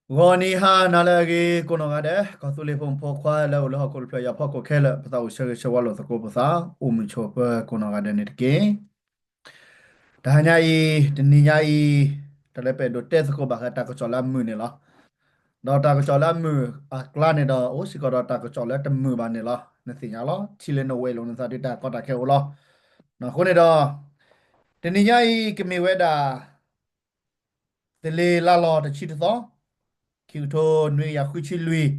ဂီၤနံၤဟါနၤလၢအဂ့ၤ ကိးနီၢ်ဂၤဒဲး ကီၢ်သူလ့ၤဖိမုၣ်ဖိခွါလၢအိၣ်လၢဟီၣ်ခိၣ်တဖျၢၣ် ယၤဖီခိၣ်ခဲလၢာ် ပသးအိၣ်ဆၢဂ့ၤဆၢဝါလိာ်သကိးပသး အိၣ်မုာ်ဆိးပၢၤကိးနီၢ်ဂၤဒဲးန့ၣ်တက့ၢ်. တဟါညါအံၤ တနံၤညါအံၤ တၢ်လၢပအဲၣ်ဒိးတဲသကိးဘၣ်ဃးတၢ်ကစီၣ်လၢအမုာ်န့ၣ်လီၤ. ဒီးတၢ်ကစီၣ်လၢအမုာ်အကျါန့ၣ်ဒီး အိၣ်စ့ၢ်ကီးဒီးတၢ်ကစီၣ်လၢတမုာ်ဘၣ်န့ၣ်လီၤ. နသ့ၣ်ညါလီၤ ထံလၢနဝဲၢ်လိာ်နသးဒ်တၢ်ကီတၢ်ခဲအိၣ်လီၤ. အဃိန့ၣ်ဒီး တနံၤညါအံၤ ကမ့ၢ်ဝဲဒၣ် သလ့ၤလါလီၤတဆံတသီ, ခံကထိနွံကယၤဃုဆံလွံၢ်,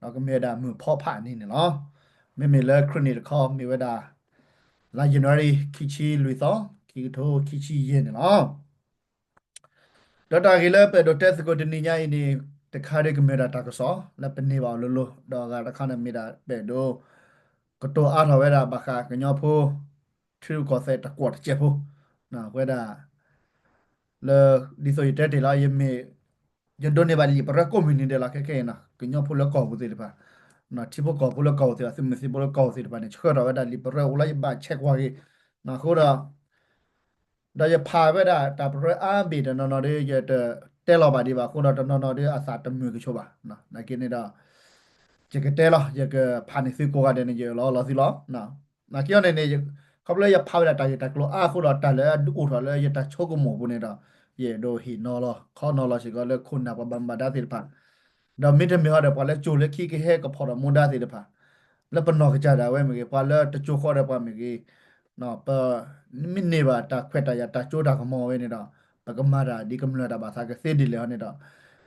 ဒီးကမ့ၢ်ဝဲဒၣ်မုၢ်ဖီဖးအနံၤန့ၣ်လီၤ. မ့မ့ၢ်လၢခရံာ်နံၣ်တခီ မ့ၢ်ဝဲဒၣ် လါယနူၤအါရံၤ ခံဆံလွံၢ်သီ, ခံကထိခံဆံယဲၢ်န့ၣ်လီၤ. ဒီးတၢ်ဂ့ၢ်လၢပအဲၣ်ဒိးတဲသကိးတနံၤညါအံၤန့ၣ် တခါဒ်ကမ့ၢ်ဝဲဒၣ်တၢ်ကစီၣ်လၢပန့ၢ်ဘၣ်အီၤလိၤလိၤ, ဒီးအဂၤတခါန့ၣ်မ့ၢ်ဒၣ်ပအဲၣ်ဒိး ကတိၤအါထီၣ်ဝဲဒၣ်ဘၣ်ဃးကညီဖိ ထံရူၢ်ကီၢ်သဲးတကွီၢ်တစဲးဖိ, ဝဲဒၣ် လၢ ဒ်သိးယတဲတ့ၢ်လီၤ ယမ့ၢ် ယဒိးန့ၢ်ဘၣ်လံာ်ပရၢကိးမုၢ်နံၤဒဲးလီၤ ခဲခဲအံၤနီၤ ကညီဖိလၢကီၢ်ပူၤသ့ၣ်တဖၣ်, ထံဖိကီၢ်ဖိလၢကီၢ်ပူၤသ့ၣ်တဖၣ် သုးမုၢ်သံၣ်ဘိလၢကီၢ်ပူၤသ့ၣ်တဖၣ်န့ၣ် ဆှၢထီၣ်ဝဲဒၣ်လံာ်ပရၢအိၣ်လၢယဘၣ်ဆဲးကွၢ်က့ၤ, အဃိဒီး ဒီးယဖးဝဲဒၣ်တၢ်ပရၢအါဘ့ၣ်တနီၤနီၤဒီး ယတတဲလီၤဘၣ်ဒံးဘၣ်အဃိဒီး တနီၤနီၤဒီးအသးတမုာ်ကဆိးဘၣ်, နာ်က့န့ၣ်ဒီး ယကတဲလီၤ ယကဖးန့ၢ်သုကိးဂၤဒဲးန့ၣ် ယအၢၣ်လီၤအီလီၤသုလီၤ. နာ်က့အီၤန့ၣ်န့ၣ် ခီဖျိလၢယဖးဝဲဒၣ်တၢ်ဂ့ၢ်တၢ်ကျိၤအါအဃိဒီး တၢ်လၢအအိၣ်ထီၣ်လၢယတၢ်ဆိကမိၣ်အပူၤန့ၣ်ဒီး ယအဲၣ်ဒိးဟ့ၣ်နီၤလီၤ ခီနီၤလီၤစ့ၢ်ကီးလၢ ခိၣ်နၢ်ပှၤဘၣ်မူဘၣ်ဒါသ့ၣ်တဖၣ်, ဒီးမ့တမ့ၢ်ဟီဒီး ပှၤလၢကၠိလၢခံကဟဲကဖီၣ်ထီၣ်မူဒါသ့ၣ်တဖၣ်, လၢပနီၢ်ကစၢ်ဒၣ်ဝဲမ့ၢ်ဂ့ၤ ပှၤလၢတကၠိဃီဒီးပှၤမ့ၢ်ဂ့ၤ, ပမ့ၢ်န့ၢ်ဘၣ်တၢ်ခွဲးတၢ်ယာ်တၢ်စိတၢ်ကမီၤဝဲန့ၣ်ဒီး ပကမၤတၢ်ဒ်ကမျၢၢ်တၢ်ဘၣ်သးကသ့ဒ်လဲၣ်ဟီန့ၣ်ဒီး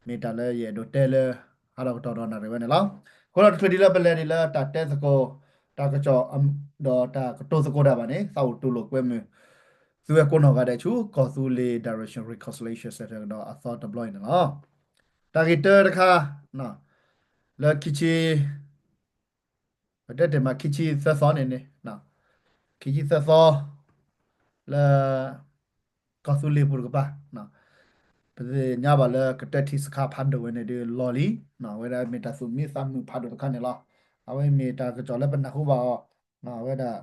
မ့ၢ်တၢ်လၢယအဲၣ်ဒိးတဲလၢ ဟးထီၣ်ကတီၢ်ဒီးနၣ်ရံၣ်ဝဲန့ၣ်လီၤ. အဃိဒီးတချုးဒံးလၢပလဲၤဒံးလၢတၢ်တဲသကိး တၢ်ကစီၣ် ဒီးတၢ်ကတိၤသကိးတၢ်ဘၣ်န့ၣ် သးအိၣ်တူၢ်လိာ်ကွဲမုာ် သုဝဲကိးနီၢ်ဂၤဒဲးဆူ ကီၢ်သူလ့ၤ Direction Reconciliation Center ကဒီးအသီတဘျီအံၤန့ၣ်လီၤ. တၢ်ဂ့ၢ်တၢတခါ လၢခံဆံ ပတဲတ့ၢ်မးခံဆံသၢသီန့ၣ်န့ၣ် ခံဆံသၢသီ လၢ ကီၢ်သူလ့ၤပူၤတကပၤ ပသ့ၣ်ညါဘၣ်လၢကတၢၢ်ထံစခါဖးဒိၣ်ဝဲန့ၣ်ဒုးလီၤလံ, ဝဲဒၣ်မ့ၢ်တၢ်သူၣ်မံသးမုာ်ဖးဒိၣ်တခါန့ၣ်လီၤ. အဝဲမ့ၢ်တၢ်ကစီၣ်လၢပနၢ်ဟူဘၣ်အီၤ, ဝဲဒၣ်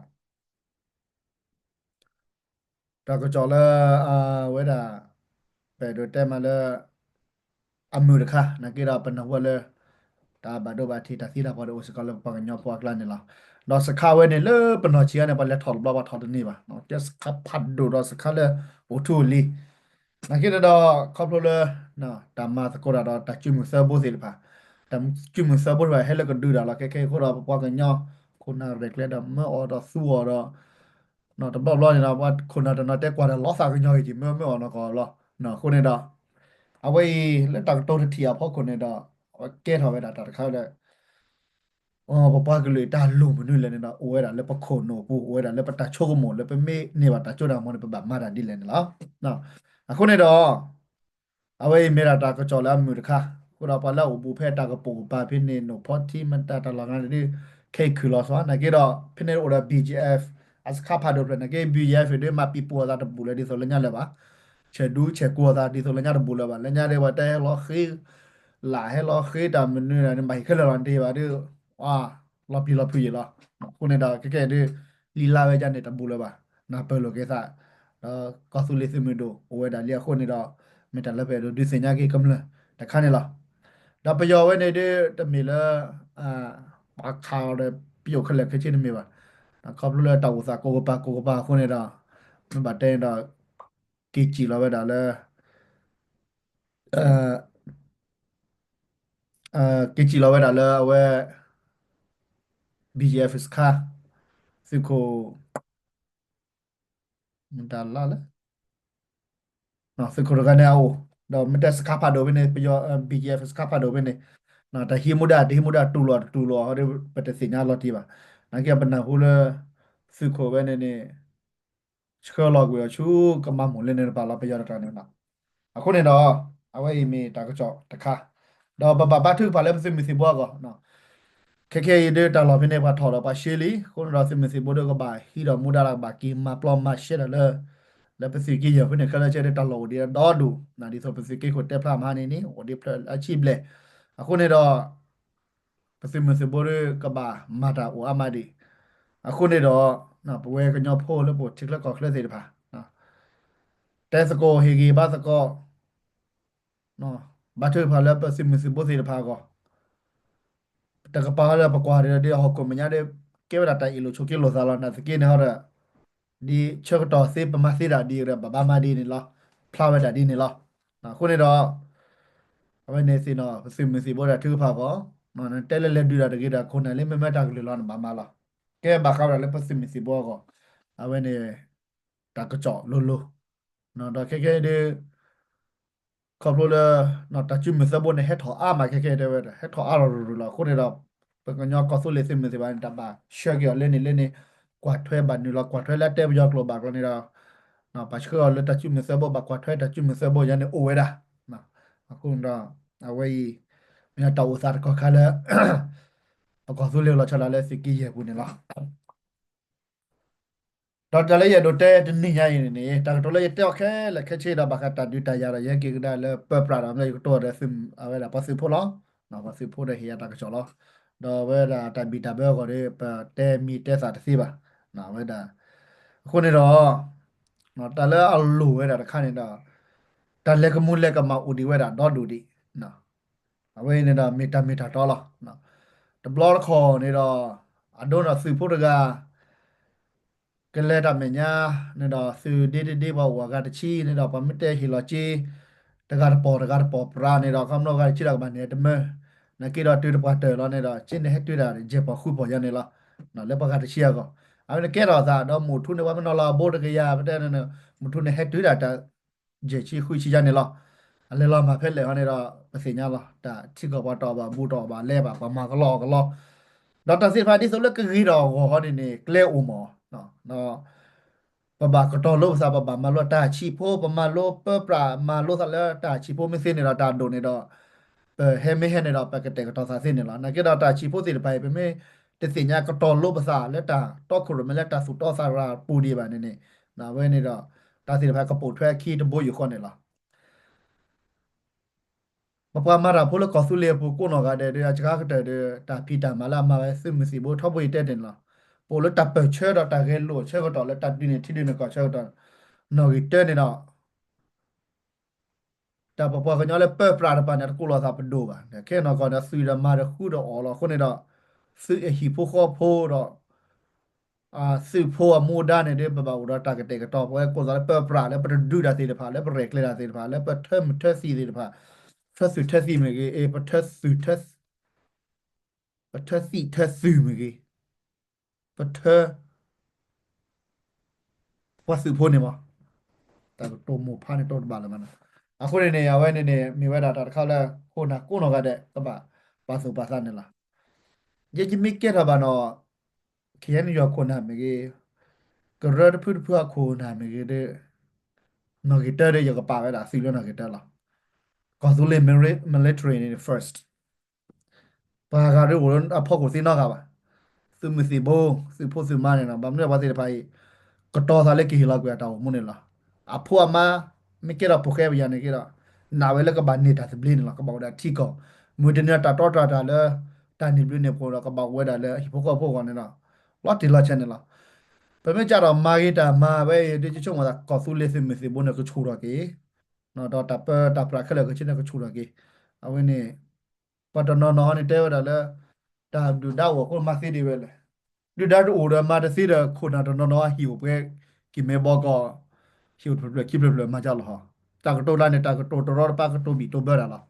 တၢ်ကစီၣ်လၢ အဝဲဒၣ် ပအဲၣ်ဒိးတဲမးလၢ အမုာ်တခါ နာ်က့ဒီးပနၢ်ဟူဘၣ်လၢ တၢ်ဘၣ်ဒိဘၣ်ထံးတၢ်သံတၢ်ပှၢ်ဒီးအိၣ်စ့ၢ်ကီးလၢပပှၤကညီဖိအကျါန့ၣ်လီၤ. ဒီးစခါဝဲန့ၣ်လၢပနီၢ်ဆံးအါန့ၣ် ပှၤလဲၤထီၣ်တဘျီပှၤထီၣ်တန့ၢ်ဘၣ်, ကဲစခါဖးဒိၣ်ဒီးစခါလၢအိၣ်ထူအိၣ်လံၤ နာ်က့ဒီး ခီဖျိလၢ တၢ်မၤသကိးတၢ်ဒီးတၢ်စုမုၢ်သၢဘိသ့ၣ်တဖၣ်, တၢ်စုမုၢ်သၢဘိတဖၣ်ဟဲလၢကဒုးတၢ်လီၤ. ခဲခဲအံၤအဃိဒီး ပပှၤကညီ ခိၣ်နၢ်ရဲၣ်ကျဲၤဒီးမၢအီၤဒီးသူအီၤဒီး တဘျီဘျီန့ၣ်ဒီး ပှၤခိၣ်နၢ်တနီၤတဲကွၢ်ဒီးလီၤသးကညီၤဂ့ၤက့ၤ မၢမၢအီၤနီၢ်ကီၢ်လီၤ. အဃိန့ၣ်ဒီး အဝဲအံၤလၢတၢ်ကတိၤတထံၣ်အဖီခိၣ်န့ၣ်ဒီး အဝဲကဲထီၣ်ဝဲဒၣ်တၢ်တခါလၢ ပပှၤကလုာ်တၢ်လိၣ်မနုၤလဲၣ်န့ၣ်ဒီး အိၣ်ဝဲဒၣ်လၢပခိၣ်နူာ်ပူၤ အိၣ်ဝဲဒၣ်လၢပတၢ်ဆိကမိၣ်လၢပမ့ၢ်န့ၢ်ဘၣ်တၢ်စိတၢ်ကမီၤန့ၣ် ပဘၣ်မၤတၢ်ဒ်လဲၣ်န့ၣ်လီၤ. အဃိန့ၣ်ဒီး အဝဲအံၤမ့ၢ်ဒၣ်တၢ်ကစီၣ်လၢအမုာ်တခါ, အဃိဒီးပှၤလၢအအိၣ်ဘူးဖဲတၢ်ကပိာ်ကပၤဖဲန့ၣ် နိၣ်ဖီထံမတၤတၢ်လီၢ်ဂၤန့ၣ်ဒုး ခဲအံၤခုၣ်လီၤစီၤ နာ်က့ဒီး ဖဲန့ၣ်အိၣ်ဒီး ဘံၣ်ကၠံၣ်အဲၣ်ဖ် အစခါဖးဒိၣ်ဖျၢၣ် နာ်က့ ဘံၣ်ကၠံၣ်အဲၣ်ဖ် ဒုးမၤပံၤပူၤအသးတဘူးလၢဒ်သိးလၢညါလၢၤဘၣ်, ဆဲးဒူဆဲးကိးအသးဒ်သိးလၢညါတဘူးလၢၤဘၣ်, လၢညါဒ်ပှၤတဲဟဲလီၤဃ့ လၢဟဲလီၤဃ့တၢ်မနုၤန့ၣ် မၤဟံၣ်ခဲလၢာ်လီၤတ့ၢ်ဘၣ်ဒုး လီၤပျံၤလီၤဖုးယံာ်လီၤ. အဃိန့ၣ်ဒီး ခဲကဲဒုး လံာ်လါဝဲဒၣ်န့ၣ်တဘူးလၢၤဘၣ်, နၢ်ပၢၢ်လိာ်က့ၤသး, ဒီးကီၢ်သူလ့ၤသုးမုၢ်ဒိၣ်အိၣ်ဝဲဒၣ်လံအဃိန့ၣ်ဒီး မ့ၢ်တၢ်လၢပအဲၣ်ဒိးဒုးသ့ၣ်ညါက့ၤကမျၢၢ်တခါန့ၣ်လီၤ. ဒီးပယီၤဝဲန့ၣ်ဒုးတမ့ၢ်လၢ ပှၤခးအီၤဒီးပယီၤခဲလၢာ်ခဲဆ့တမ့ၢ်ဘၣ်, ခီဖျိလၢတၢ်အိၣ်သးကိးကပၤကိးကပၤအဃိန့ၣ်ဒီး မ့ၢ်ဘၣ်တဲန့ၣ်ဒီး က့ၤစံၣ်လီၤဝဲဒၣ်လၢ က့ၤစံၣ်လီၤဝဲဒၣ်လၢအဝဲ ဘံၣ်ကၠံၣ်အဲၣ်ဖ် စခါ သုးခိၣ် မတၤလၢ်လၢ သုးခိၣ်တဂၤန့ၣ်အအိၣ်, ဒီးမ့ၢ်တဲစခါဖးဒိၣ်ဖဲန့ၣ် ပယီၤ ဘံၣ်ကၠံၣ်အဲၣ်ဖ် စခါဖးဒိၣ်ဖဲန့ၣ် တၢ်ဟံးမူဒါ တဟံးမူဒါတူၢ်လိာ်တတူၢ်လိာ် ဟီဒ်ပတသ့ၣ်ညါလီၤတံၢ်ဘၣ်. နာ်က့ပနၢ်ဟူလၢ သုးခိၣ်ဝဲန့ၣ်န့ၣ် ဆှၢလီၤကွံာ်အီၤဆူကမၤမိၢ်လၢန့ၣ်တပၤလီၤ ပယီၤတဂၤန့ၣ်လီၤ. အဃိန့ၣ်ဒီး အဝဲအံၤမ့ၢ်တၢ်ကစီၣ်တခါ, ဒီးပဘၣ်ဘါထုကဖၣ်လၢပသုးမုၢ်သံၣ်ဘိအဂီၢ် ခဲခဲအံၤဒုးတၢ်လီၢ်ဖဲန့ၣ်ပှၤထီၣ်ဒီးပှၤရှဲလံ, အဃိန့ၣ်ဒီးသုးမုၢ်သံၣ်ဘိဒုးကဘၣ်ဟံးဒီးမူဒါလၢကဘၣ်က့ၤမၤပျီမၤရှဲဒီးလၢ လၢပသုးက့ယဲၢ်ဖဲန့ၣ်ခဲလၢာ်ဆ့ဒုးတၢ်လီၢ်အိၣ်ဒံးဒီဒူၣ်, ဒ်သိးပသုးက့ခိၣ်တဲဖျါမဟါန့ၣ်န့ၣ် အိၣ်ဒံးဖျၢၣ်အဆံဘျဲၣ်, အဃိန့ၣ်ဒီး ပသုးမုၢ်သံၣ်ဘိဒုးကဘၣ်မၤတၢ်အိၣ်အါမးဒံး, အဃိန့ၣ်ဒီး ပဝဲကညီဖိလၢပအိၣ်ထံချၢကီၢ်ချၢသ့ၣ်တဖၣ် တဲသကိးဟ့ၣ်ဂံၢ်ဘါသကိး ဘါထုကဖၣ်လၢပသုးမုၢ်သံၣ်ဘိသ့ၣ်တဖၣ်အဂီၢ်, တကပၤလၢပကွၢ်ဒီး ဒ်ဟီၣ်ခိၣ်မဲာ်ညါဒီး ကဲဝဲဒၣ်တၢ်အ့ၣ်လိာ်ဆိးက့လိာ်သးလီၤ. နာ်သက့န့ၣ်ဟီဒီး ဒ်ဆၢကတီၢ်သ့ပမၤသ့တၢ်ဒ်အံၤဒီး ဘၣ်ဘၣ်မၤဒ်န့ၣ်လီၤ, ဖျါဝဲဒၣ်ဒ်န့ၣ်လီၤ. အဃိန့ၣ်ဒီး အဝဲန့ၣ်သ့ၣ်နီၣ် ပသုးမုၢ်သံၣ်ဘိတၢ်ထုကဖၣ်အဂီၢ်, တဲလၢလဲၤဒုးတၢ်တဂ့ၤဒီး ခိၣ်နၢ်လၢမ့ၢ်မ့ၢ်တၢ်ကလုၢ်လီၤန့ၣ် ဘၣ်မၤလီၤ. ကဲဘၣ်ဃးဝဲဒၣ်လၢပသုးမုၢ်သံၣ်ဘိအဂီၢ်, အဝဲန့ၣ် တၢ်ကစီၣ်လိၤလိၤ, ဒီးခဲကဲဒ် ခီဖျိလၢ တၢ်စုမုၢ်သၢဘိန့ၣ် ဟဲထီၣ်အါမးခဲကဲတဲဝဲဒၣ် ဟဲထီၣ်အါထီၣ်ရူၤရူၤလီၤ. အဃိန့ၣ်ဒီး ပကညီကီၢ်သူလ့ၤသုးမုၢ်သံၣ်ဘိန့ၣ် တၢ်ဘၣ်ဆှၢက့ၤအီၤလၢန့ၣ်လၢန့ၣ်, ကွၢ်ထွဲဘၣ်နုာ်လီၤ ကွၢ်ထွဲလၢတဲပယီၤကျိာ်ဘၣ်ကျိာ်န့ၣ်ဒီး ပှၤဆှၢအီၤလၢတၢ်စုမုၢ်သၢဘိ ဘၣ်ကွၢ်ထွဲတၢ်စုမုၢ်သၢဘိယါန့ၣ်အိၣ်ဝဲဒၣ်. အဃိန့ၣ်ဒီး အဝဲအံၤ မ့ၢ်တၢ်အိၣ်သးတကီၢ်ခါလၢ ပကီၢ်သူလ့ၤလီၤဆီဒၣ်လၢသုးက့ယဲၢ်ပူၤန့ၣ်လီၤ. ဒီးတၢ်လၢယအဲၣ်ဒိးတဲတနံၤညါအံၤန့ၣ်န့ၣ် တၢ်ကတိၤလၢယတဲအီၤခဲလၢာ်ခဲဆ့ဒီး ဘၣ်ဃးတၢ်ဒုးတၢ်ယၤဒီး ယဟဲက့ၤကဒါလၢပၢပြးဒီး မ့ၢ်ယကတိၤဒီး အဝဲဒၣ်ပှၤသုးဖိလီၤ. ပှၤသုးဖိဒီးဟ့ၣ်ယၤတၢ်ကစီၣ်လီၤ. ဒီးအဝဲဒၣ်တၢ်ဘံၣ်တၢ်ဘၢအဂီၢ်ဒီး ပတဲမံၤတဲသးတသ့ဘၣ်. အဝဲဒၣ် အဃိန့ၣ်ဒီး တၢ်လၢအလိၣ်ဝဲဒၣ်တခါန့ၣ်ဒီး တၢ်လဲၤကမူၤလဲၤကမၣ်အိၣ်ဒံးဝဲဒၣ်ဒီဒူၣ်ဒံး အဝဲအံၤန့ၣ်ဒီး မ့ၢ်တၢ်မ့ၢ်တၢ်တီလီၤ. တဘျီတခီၣ်န့ၣ်ဒီး အဒိန့ၣ်သုးဖိတဂၤ ကလဲၤတၢ်မဲာ်ညါန့ၣ်ဒီး သုးဒ့တဒ့ပှၤအိၣ်အဂၤတဆံန့ၣ်ဒီး ပှၤမ့ၢ်တဲဟ့ၣ်လီၤက့ တဂၤတပီၢ်တဂၤတပီၢ်ပြးန့ၣ်ဒီး ခီဖျိဂၤတဆံဒီးကဘၣ်န့ၢ်တမၢ နာ်က့ဒီးတုၤတပှၢ်တၢၢ်လီၤန့ၣ်ဒီး က့န့ၣ်ဟဲတုၤဒၣ်ယဲၢ်ပီၢ်ဃုပီၢ်ယါန့ၣ်လီၤ. လၢပှၤဂၤတဆံအဂီၢ် အဝဲန့ၣ်ကဲထီၣ်သးဒီး မုၢ်ထူန့ၣ် ပှၤမ့ၢ်နီၤလီၤအဘိတကယၤပတဲန့ၣ် မုၢ်ထူန့ၣ်ဟဲတုၤဒၣ်တၢ် ယဲၢ်ဆံဃုဆံယါန့ၣ်လီၤ. အလဲၤလီၤမၤဖဲလဲၣ်ဟီန့ၣ်ဒီး ပသ့ၣ်ညါလီၤ. တၢ်ထံကီၢ်ပှၤတအီၣ်ဘၣ်ဘူးတအီၣ်ဘၣ်လဲဘၣ် ပှၤမၤကလီအီၣ်ကလီ ဒီးတၢ်သ့ၣ်တဖၣ်ဒ်သိးလၢကဂ့ၤထီၣ်အဂီၢ်ဟီန့ၣ်န့ၣ် ကျဲအိၣ်မး ပဘၣ်ကတီၤလိပသး ပဘၣ်မၤလိတၢ်ဆံးဖိ ပမၤလိပၢပြး မၤလိသးလၢတၢ်ဆံးဖိမ့ၢ်သ့န့ၣ်ဒီး တၢ်အဒိၣ်န့ၣ်ဒီး ပဟဲမ့ၢ်ဟဲန့ၣ်ဒီး ပကတဲာ်ကတီၤသးသ့န့ၣ်လီၤ. နာ်က့ဒီးတၢ်ဆံးဖိသ့ၣ်တဖၣ်အံၤ ပမ့ၢ်တသ့ၣ်ညါကတီၤလိပသးလၢတၢ်တီခိၣ်ရိၣ်မဲလၢတၢ်သူၣ်တီသးရၤပူၤဒံးဘၣ်န့ၣ်န့ၣ် အဝဲန့ၣ်ဒီး တၢ်သ့ၣ်တဖၣ်ကပိာ်ထွဲအခံတဘိယူၢ်ဃီန့ၣ်လီၤ. ပပှၤမၤတၢ်ဖိလၢကီၢ်သူလ့ၤအပူၤကိးနီၢ်ဂၤဒဲးဒီး အစှၤကတၢၢ်ဒီး တၢ်ဖံးတၢ်မၤလၢအမၤဝဲသုးမုၢ်သံၣ်ဘိထီဘိယတဲန့ၣ်လီၤ. ပအိၣ်လၢတၢ်ပၢၢ်ဆၢဒီးတၢ်ဂဲၤလိာ်ဆၢကတီၢ်လၢတၢ်ဒုးန့ၢ်ထံဒုးန့ၢ်ကီၢ်ဆၢကတီၢ် နီၣ်ဂံၢ်တၢန့ၣ်ဒီး တၢ်ပပှၤကညီလၢပၢပြးတပၤန့ၣ် တကိးလိာ်သးပဒိၣ်ဘၣ်. ခဲနီၢ်ကီၢ်န့ၣ် သုးဒီးမၤဒီးဃုဒီးအီၣ်လီၤ. အဃိန့ၣ်ဒီး သုးအဟံၣ်ဖိဃီဖိဒီး သုးဖိအမူဒါန့ၣ်ဒီး ပဘၣ်အိၣ်ဒီးတၢ်ကတဲာ်ကတီၤ ပဝဲကိးသးလၢပၢပြးလၢပတဒုးတၢ်သ့ၣ်တဖၣ် လၢပရဲၣ်ကျဲၤတၢ်သ့ၣ်တဖၣ် လၢပထၢမုၢ်ထၢသံၣ်သ့ၣ်တဖၣ် ထၢသုးထၢသံၣ်မ့ၢ်ဂ့ၤ အ့ ပထၢသုးထၢ ပထၢသံၣ်ထၢသုးမ့ၢ်ဂ့ၤ ပထၢ ပှၤသုးဖိန့ၣ်မး တၢ်ကတိၤမိၢ်ဖးန့ၣ်တိတဘၣ်လၢၤဘၣ်န့ၣ်. အဃိန့ၣ်န့ၣ် အဝဲန့ၣ်န့ၣ် မ့ၢ်ဝဲဒၣ်တၢ်တခါလၢ ခိၣ်နၢ်ကိးနီၢ်ဂၤဒဲး ကဘၣ်ပာ်သူၣ်ပာ်သးန့ၣ်လီၤ. ယဲယမ့ၢ်ကဲထီၣ်ဘၣ်နီၤ ခ့ၣ်အဲၣ်ယူၣ်အခိၣ်နၢ်မ့ၢ်ဂ့ၤ, ကရၢတဖုတဖုအခိၣ်နၢ်မ့ၢ်ဂ့ၤဒီး နီၣ်ဂံၢ်တၢဒီး ယကပာ်ဝဲဒၣ်သုးလၢနီၣ်ဂံၢ်တၢလီၤ. ကီၢ်သူလ့ၤ military န့ၣ် first ပှၤဂၤဒ်အိၣ်လၢအဖီခိၣ်သ့နီတဂၤဘၣ်. သုးမုၢ်သံၣ်ဘိ သုးဖိသုးမါန့ၣ်လီၤ. ဘၣ်မနုၤပှၤသ့ၣ်တဖၣ်အံၤ ကတီၤသးလၢကဟ့ၣ်လီၤကွံာ်အတၢ်အိၣ်မူန့ၣ်လီၤ. အဖိအမါ မ့ၢ်ကဲထီၣ်ဖိၣ်ဃဲပယီၤန့ၣ်က့ဒီး နာ်ဝဲလၢကဘၣ်န့ၢ်တၢ်သဘျ့န့ၣ်လီၤ. ကဘၣ်အိၣ်ဒီးထံကီၢ် မုၢ်တနံၤတၢ်တီတြၢ်တၢ်လၢ တၢ်န့ၢ်ဘျုးန့ၢ်ဖှိၣ်ဒီး ကဘၣ်အိၣ်ဝဲဒၣ်လၢဟံၣ်ဖိဃီဖိအဂီၢ်န့ၣ်လီၤ. လီၤတံၢ်လီၤဆဲးန့ၣ်လီၤ. ပမ့ၢ်ကးထီၣ်မၤဂ့ၤတၢ်မၤဝဲအံၤ ဒ်ယဆိကမိၣ်သး ကီၢ်သူလ့ၤသုးမုၢ်သံၣ်ဘိန့ၣ် ကဆူၣ်ထီၣ်က့ၤ ဒီးတၢ်ပၢတၢ်ပြးခဲလၢာ်ခဲဆ့န့ၣ် ကဆူၣ်ထီၣ်က့ၤ. အဝဲန့ၣ် ပှၤတနီၤနီၤန့ၣ်တဲဝဲဒၣ်လၢ တၢ်ဒုၣ်ဒါအိၣ်အဃိမၤသ့ဒံးဝဲလဲၣ်. ဒုၣ်ဒါတအိၣ်ဒီးမၤတသ့ဒီး ခိၣ်နၢ်တနီၤနီၤဟံၣ်အိၣ်ပှဲၤက့ၤမ့ၢ်ဘီကီၢ် ဟံၣ်အိၣ်တဖျၢၣ်ဖျၢၣ်ခံဖျၢၣ်ဖျၢၣ်မၤကၢ်လီၤဟီ. တၢ်ကတိၤလၢန့ၣ် တၢ်ကတိၤတရီတပါကတိၤဘံၣ်တိၤဘၢတၢ်လီၤ.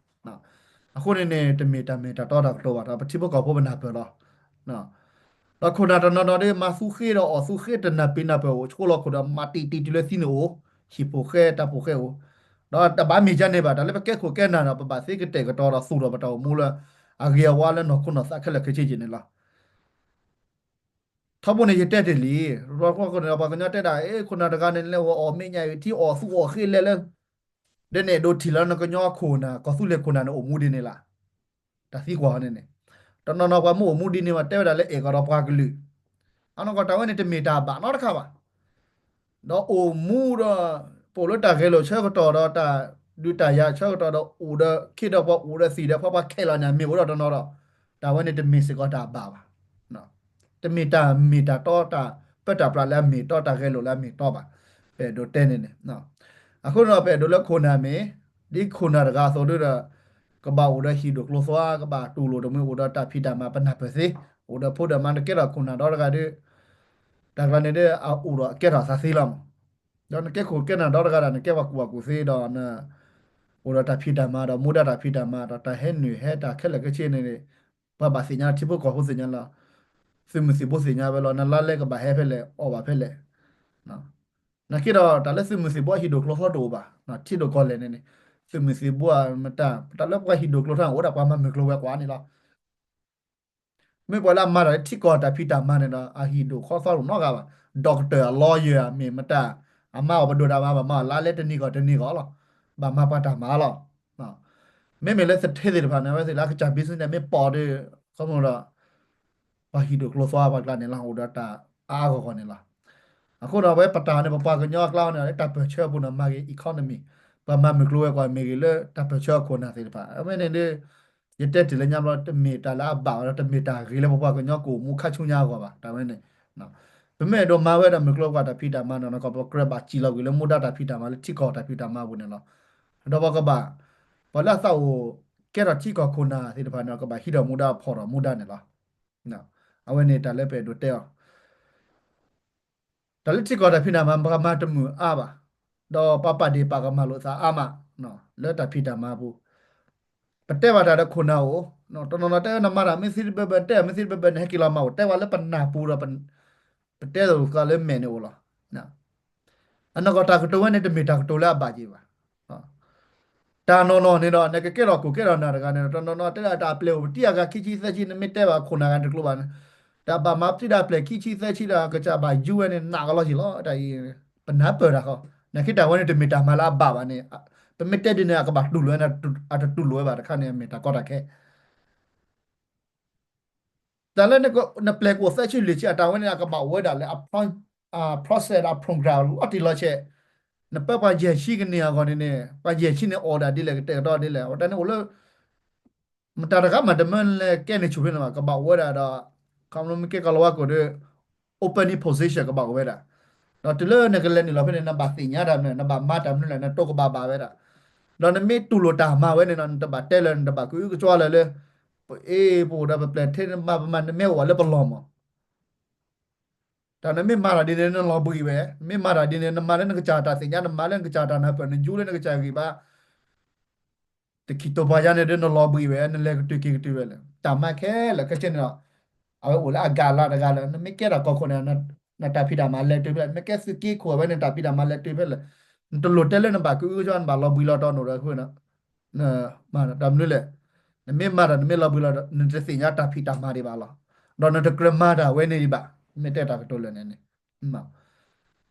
အဃိန့ၣ်န့ၣ် တမ့ၢ်တၢ်မ့ၢ်တၢ်တီတၢ်ကတိၤဘၣ်ဒီး ပထံဖိကီၢ်ဖိပနၢ်ပၢၢ်လီၤ. ဒီးခိၣ်နၢ်တနီၤနီၤဒီး မၤသူဃ့ဒီးအီၣ်သူဃ့တနၢ်ပ့ၤနၢ်ပၢၢ်အိၣ် ဆှိလီၤခိၣ်ဒီးမၤတံၢ်တံၢ်တုၤလၢသံန့ၣ်အိၣ် ဟံၣ်ဖိၣ်ဃဲတၢ်ဖိၣ်ဃဲအိၣ်. ဒီးတဘၣ်မ့ၢ်ကန့ၣ်ဘၣ် တၢ်လၢပကဲခိၣ်ကဲနၢ်ဒီး ပဘၣ်သ့ကတဲာ်ကတီၤဒီးသူၣ်ထီၣ်ပတၢ်အိၣ်မူလၢ အဂ့ၤအဝါလၢနီၢ်ခိနီၢ်သးခဲလၢာ်ခဲဆ့က့ၤန့ၣ်လီၤ. ထီဘိန့ၣ် ယတဲတ့ၢ်လံ, ပှၤကညီတဲဒၣ် အဲ ခိၣ်နၢ်တဂၤန့ၣ် လဲၤဝဲအီၣ်မဲာ်ညါအံၤ ထံအီၣ်သူအီၣ်ဃ့လဲၣ်လၢ ဒ်န့ၣ်ဒိးထံၣ်လၢနကညီခိၣ်နၢ် ကီၢ်သူလ့ၤခိၣ်နၢ်န့ၣ် အိၣ်မူဒ်န့ၣ်လီၤ. တၢ်သံကွၢ်န့ၣ်န့ၣ် တနီၤနီၤပှၤမ့ၢ်အိၣ်မူဒ်န့ၣ် မ့ၢ်တဲဝဲဒၣ်လၢအဲၣ်ကီးဒီးပှၤကလုာ်, အနီၢ်ကီၢ်တၢ်ဝဲန့ၣ် တမ့ၢ်တၢ်ဘၣ်နီတခါဘၣ်. ဒီးအိၣ်မူဒီး ပအိၣ်လၢတၢ်ဂဲၤလိာ်ဆၢကတီၢ်ဒီး တၢ်ဒုးတၢ်ယၤဆၢကတီၢ်ဒီး အိၣ်ဒီးခ့ဒီးပှၤအိၣ်ဒီးသံၣ်ဒီး ပှၤပှၤခဲလီၤန့ၣ် မ့ၢ်အိၣ်ဒီးတနီၤဒီး တၢ်ဝဲန့ၣ်တမ့ၢ်စ့ၢ်ကီးတၢ်ဘၣ်ဘၣ်. တမ့ၢ်တၢ်မ့ၢ်တၢ်တီတၢ်ပၢတၢ်ပြးလၢအမ့ၢ်တီ တၢ်ဂဲၤလိာ်လၢအမ့ၢ်တီဘၣ်. ပအဲၣ်ဒိးတဲန့ၣ်န့ၣ် အဃိဒီး ပအဲၣ်ဒိးလၢခိၣ်နၢ်မ့ၢ် ဒ်ခိၣ်နၢ်တဂၤအသိးဒီး ကဘၣ်အိၣ်ဒီးဟံၣ်ဒိၣ်ကျိၤသွါ ကဘၣ်တူၢ်လိာ်တမှံၤ အိၣ်ဒီးတၢ်ဖံးတၢ်မၤပနၢ်ပၢၢ်သ့, အိၣ်ဒီးဖိဒီးမါ နကဲထီၣ်ခိၣ်နၢ်ဒီတဂၤဒီး တၢ်ကျါန့ၣ်ဒီး အအိၣ်ဒီးအကဲထီၣ်သးသ့လီၤမး. ဒီးနကဲခိၣ်ကဲနၢ်ဒီတဂၤဒီး နကဲပှၤကူၣ်ဘၣ်ကူၣ်သ့ဒီး အိၣ်ဒီးတၢ်ဖံးတၢ်မၤဒီး မူဒါတၢ်ဖံးတၢ်မၤဒီး တၢ်ဟဲနုာ်ဟဲတၢ်ခဲလၢာ်ခဲဆ့န့ၣ် ပှၤဘၣ်သ့ၣ်ညါ ထံဖိကီၢ်ဖိသ့ၣ်ညါလီၤ. သုးမုၢ်သံၣ်ဘိသ့ၣ်ညါဝဲလီၤ နလါလဲကဘၣ်ဟဲဖဲလဲၣ် အီၣ်ဘၣ်ဖဲလဲၣ်. နာ်က့ဒီး တၢ်လၢသုးမုၢ်သံၣ်ဘိအဟံၣ်ဒိၣ်ကျိၤသွါတအိၣ်ဘၣ်, ထံဒိၣ်ကီၢ်လဲၢ်န့ၣ်န့ၣ် သုးမုၢ်သံၣ်ဘိအမတၤ တၢ်လၢပှၤဟံၣ်ဒိၣ်ကျိၤသွါန့ၣ် အိၣ်ဒၣ်ပှၤမၤမုၢ်ကျိၤဝဲၤကွာ်န့ၣ်လီၤ. မ့ၢ်ပှၤလၢအမၤတၢ်လၢထံကီၢ်တၢ်ဖံးတၢ်မၤန့ၣ်ဒီး အဟံၣ်ဒိၣ်ကျိၤသွါတအိၣ်နီတဂၤဘၣ်. ဒီကတၢၢ်အ lawyer မ့ၢ်မတၤ အမၤအီၣ်ပဒိၣ်တၢ်မၤ ဘၣ်မၤအီၣ်လါလဲတနံၤဂီၢ်တနံၤဂီၢ်လီၤ. ဘၣ်မၤပှၤတၢ်မၤလီၤ. မ့မ့ၢ်လၢသထ့သ့ၣ်တဖၣ်န့ၣ် အဝဲသ့ၣ်လၢအကစၢ် business မ့ၢ်ပိာ်ဒီး ခီဖျိဒီး ပှၤဟံၣ်ဒိၣ်ကျိၤသွါပှၤကျါန့ၣ်လီၤ အိၣ်ဒီးတၢ်အါအါဂီၢ်ဂီၢ်န့ၣ်လီၤ. အဃိဒီး အဝဲပတၢ်န့ၣ် ပပှၤကညီအကျါန့ၣ် လၢတၢ်ပၢၢ်ဆၢအပူၤန့ၣ် မၤဂ့ၤ economy, ပှၤမၤမုၢ်ကျိၤဝဲၤကွာ်မ့ၢ်ဂ့ၤလၢတၢ်ပၢၢ်ဆၢအခိၣ်နၢ်သ့ၣ်တဖၣ် အဝဲန့ၣ်ဒီး ယတဲတ့ၢ်လၢညါဘျီ တမ့ၢ်တၢ်လၢအဘၣ်ဝဲဒီး တမ့ၢ်တၢ်ဂ့ၤလၢပပှၤကညီကအိၣ်မူခါဆူညါအဂီၢ်ဘၣ် တၢ်ဝဲန့ၣ်. ပမ့ၢ်အဲၣ်ဒိးမၤဝဲဒၣ်မုၢ်ကျိၤဝဲၤကွာ်တၢ်ဖံးတၢ်မၤန့ၣ် ကဘၣ်ကြည်လီၤကွံာ်လၢမူဒါတၢ်ဖံးတၢ်မၤလၢထံကီၢ်တၢ်ဖံးတၢ်မၤအပူၤန့ၣ်လီၤ. ဒီးပကဘၣ် ပှၤလၢအသးအိၣ်ကဲထီၣ်ထံကီၢ်ခိၣ်နၢ်သ့ၣ်တဖၣ်န့ၣ် ကဘၣ်ဟံးထီၣ်မူဒါဖီၣ်ထီၣ်မူဒါန့ၣ်လီၤ. အဝဲန့ၣ်တၢ်လၢပအဲၣ်ဒိးတဲအီၤ တၢ်လၢထံကီၢ်တၢ်ဖံးတၢ်မၤ ပကမၤတမုာ်အါဘၣ်, ဒီးပှၤပာ်ဒ့ၣ်ပာ်ကမၣ်လိာ်သးအါမး လၢတၢ်ဖံးတၢ်မၤအပူၤ, ပတဲဘၣ်တၢ်ဒီးခိၣ်နၢ်အိၣ်, တနီၤနီၤတဲနမၤတၢ်မ့ၢ်သ့တဘၢဘၢ နတဲမ့ၢ်သ့တဘၢဘၢ နဟဲက့ၤလီၤမၤအိၣ် တဲဝဲလၢပနၢ်ပူၤဒီး ပတဲသကိးလၢမဲာ်န့ၣ်အိၣ်လီၤ. အနီၢ်ကီၢ်တၢ်ကတိၤဝဲန့ၣ် တမ့ၢ်တၢ်ကတိၤလၢအဘၣ်က့ၤဘၣ်. တၢ်နီၢ်နီၢ်န့ၣ်ဒီး နကကဲထီၣ်ခိၣ်ကဲထီၣ်နၢ်တဂၤန့ၣ်ဒီး တနီၤနီၤတဲဒၣ်တၢ်အပျဲၢ်အိၣ်ပတံၢ်အဂၤခံဆံသၢဆံ နမ့ၢ်တဲဘၣ်ခိၣ်နၢ်ဂၤတကျိၤဘၣ်န့ၣ် တၢ်ဘၣ်မၤပတံၢ်ဒၣ်အပျဲၢ်ခံဆံသၢဆံဒီး ကစၢ်ဘၣ်ယူဝဲန့ၣ် နးကလီၤက့ၤလီၤ. တၢ်အံၤ ပနၢ်ပၢၢ်တၢ်ဃီ, နာ်က့တၢ်ဝဲန့ၣ် တမ့ၢ်တၢ်မၤလၢအဘၣ်ဘၣ်န့ၣ် ပမ့ၢ်တဲဒ်န့ၣ် အကဘၣ်တူၢ်လိာ်ဝဲန့ၣ် အတတူၢ်လိာ်ဝဲဘၣ်တခါန့ၣ် အမ့ၢ်တၢ်ကီတၢ်ခဲ တၢ်လၢနပျဲၢ်ကအိၣ်သၢဆံလွံၢ်ဆံ အတၢ်ဝဲန့ၣ် အကဘၣ်အိၣ်ဝဲဒၣ်လၢ အ process အ program လီၤတံၢ်လီၤဆဲး, နပၢပှၤယဲၢ်ဆံကန့ၢ်အဂီၢ်န့ၣ်န့ၣ် ပှၤယဲၢ်ဆံန့ၣ်အိၣ်ဒၣ်ဒ်လဲၣ် ကတဲာ်ကတီၤဒ်လဲၣ် အဝဲတၢ်န့ၣ်အိၣ်လၢ မတၤတဂၤမးတမၢလၢကဲန့ၣ်ဆူၣ်ဖဲန့ၣ်ဘၣ် ကဘၣ်အိၣ်ဝဲဒၣ်ဒီး ခီဖျိမ့ၢ်ကဲကီၢ်လီၤဝါကိာ်ဒီး opening position ကဘၣ်အိၣ်ဝဲဒၣ်, ဒီးတုၤလၢနကလဲၤနုာ်လီၤဖဲန့ၣ် နဘၣ်သ့ၣ်ညါတၢ်မနုၤလဲၣ် နဘၣ်မၤတၢ်မနုၤလဲၣ် နတိကဘၣ်ဘၣ်ဝဲဒၣ်, ဒီးနမ့ၢ်တူၢ်လိာ်တၢ်မၤဝဲန့ၣ်ဒီး နတဘၣ်တဲလၢ နတဘၣ်ကအုကစွါလၢၤလၢ ပအ့ၣ်ပအိၣ်ဒီးပပျဲၢ်ထဲနမၤပမၤ နမ့ၢ်အိၣ်ဝဲလၢပလီၢ်မး တၢ်နမ့ၢ်မၤတၢ်ဒ်န့ၣ် နလီၤဘှံးဝဲ, နမ့ၢ်မၤတၢ်ဒ်န့ၣ် နမၤလၢနကစၢ်တၢ်သ့ၣ်ညါ နမၤလၢနကစၢ်တၢ်နၢ်ပၢၢ် နယူလၢနကစၢ်ဂံၢ်ဘါ တခံးတိာ်ပှၤယါန့ၣ်ဒီး နလီၤဘှံးဝဲ နလဲၤကတုၤက့ၤကတုၤဝဲလၢ တၢ်မၤခဲလၢာ်ခဲဆ့န့ၣ်ဒီး အဝဲအိၣ်လၢအဂၤလၢတဂၤလၢ နမ့ၢ်ကဲတၢ်ကီၢ်ခိၣ်န့ၣ် နတၢ်ဖံးတၢ်မၤလဲၤတုၤဖဲလဲၣ်, နမ့ၢ်ကဲသုးက့ခိၣ်အဝဲန့ၣ် တၢ်ဖံးတၢ်မၤလဲၤတုၤဖဲလဲၣ်, နတလိၣ်တဲလၢနဘၣ်ကအုကစွါ နဘၣ်လီၤဘှံးလီၤတီၤနီၣ်ဒီးအဃိ မၤတၢ်မနုၤလဲၣ်, နမ့ၢ်မၤတၢ် နမ့ၢ်လီၤဘှံးလီၤတီၤ နတသ့ၣ်ညါတၢ်ဖံးတၢ်မၤဒံးဘၣ်လီၤ, ဒီးနတကြၢးမၤတၢ်ဝဲန့ၣ်ဒံးဘၣ်, မ့ၢ်တဲတၢ်ကတိၤလၢာ်န့ၣ်န့ၣ်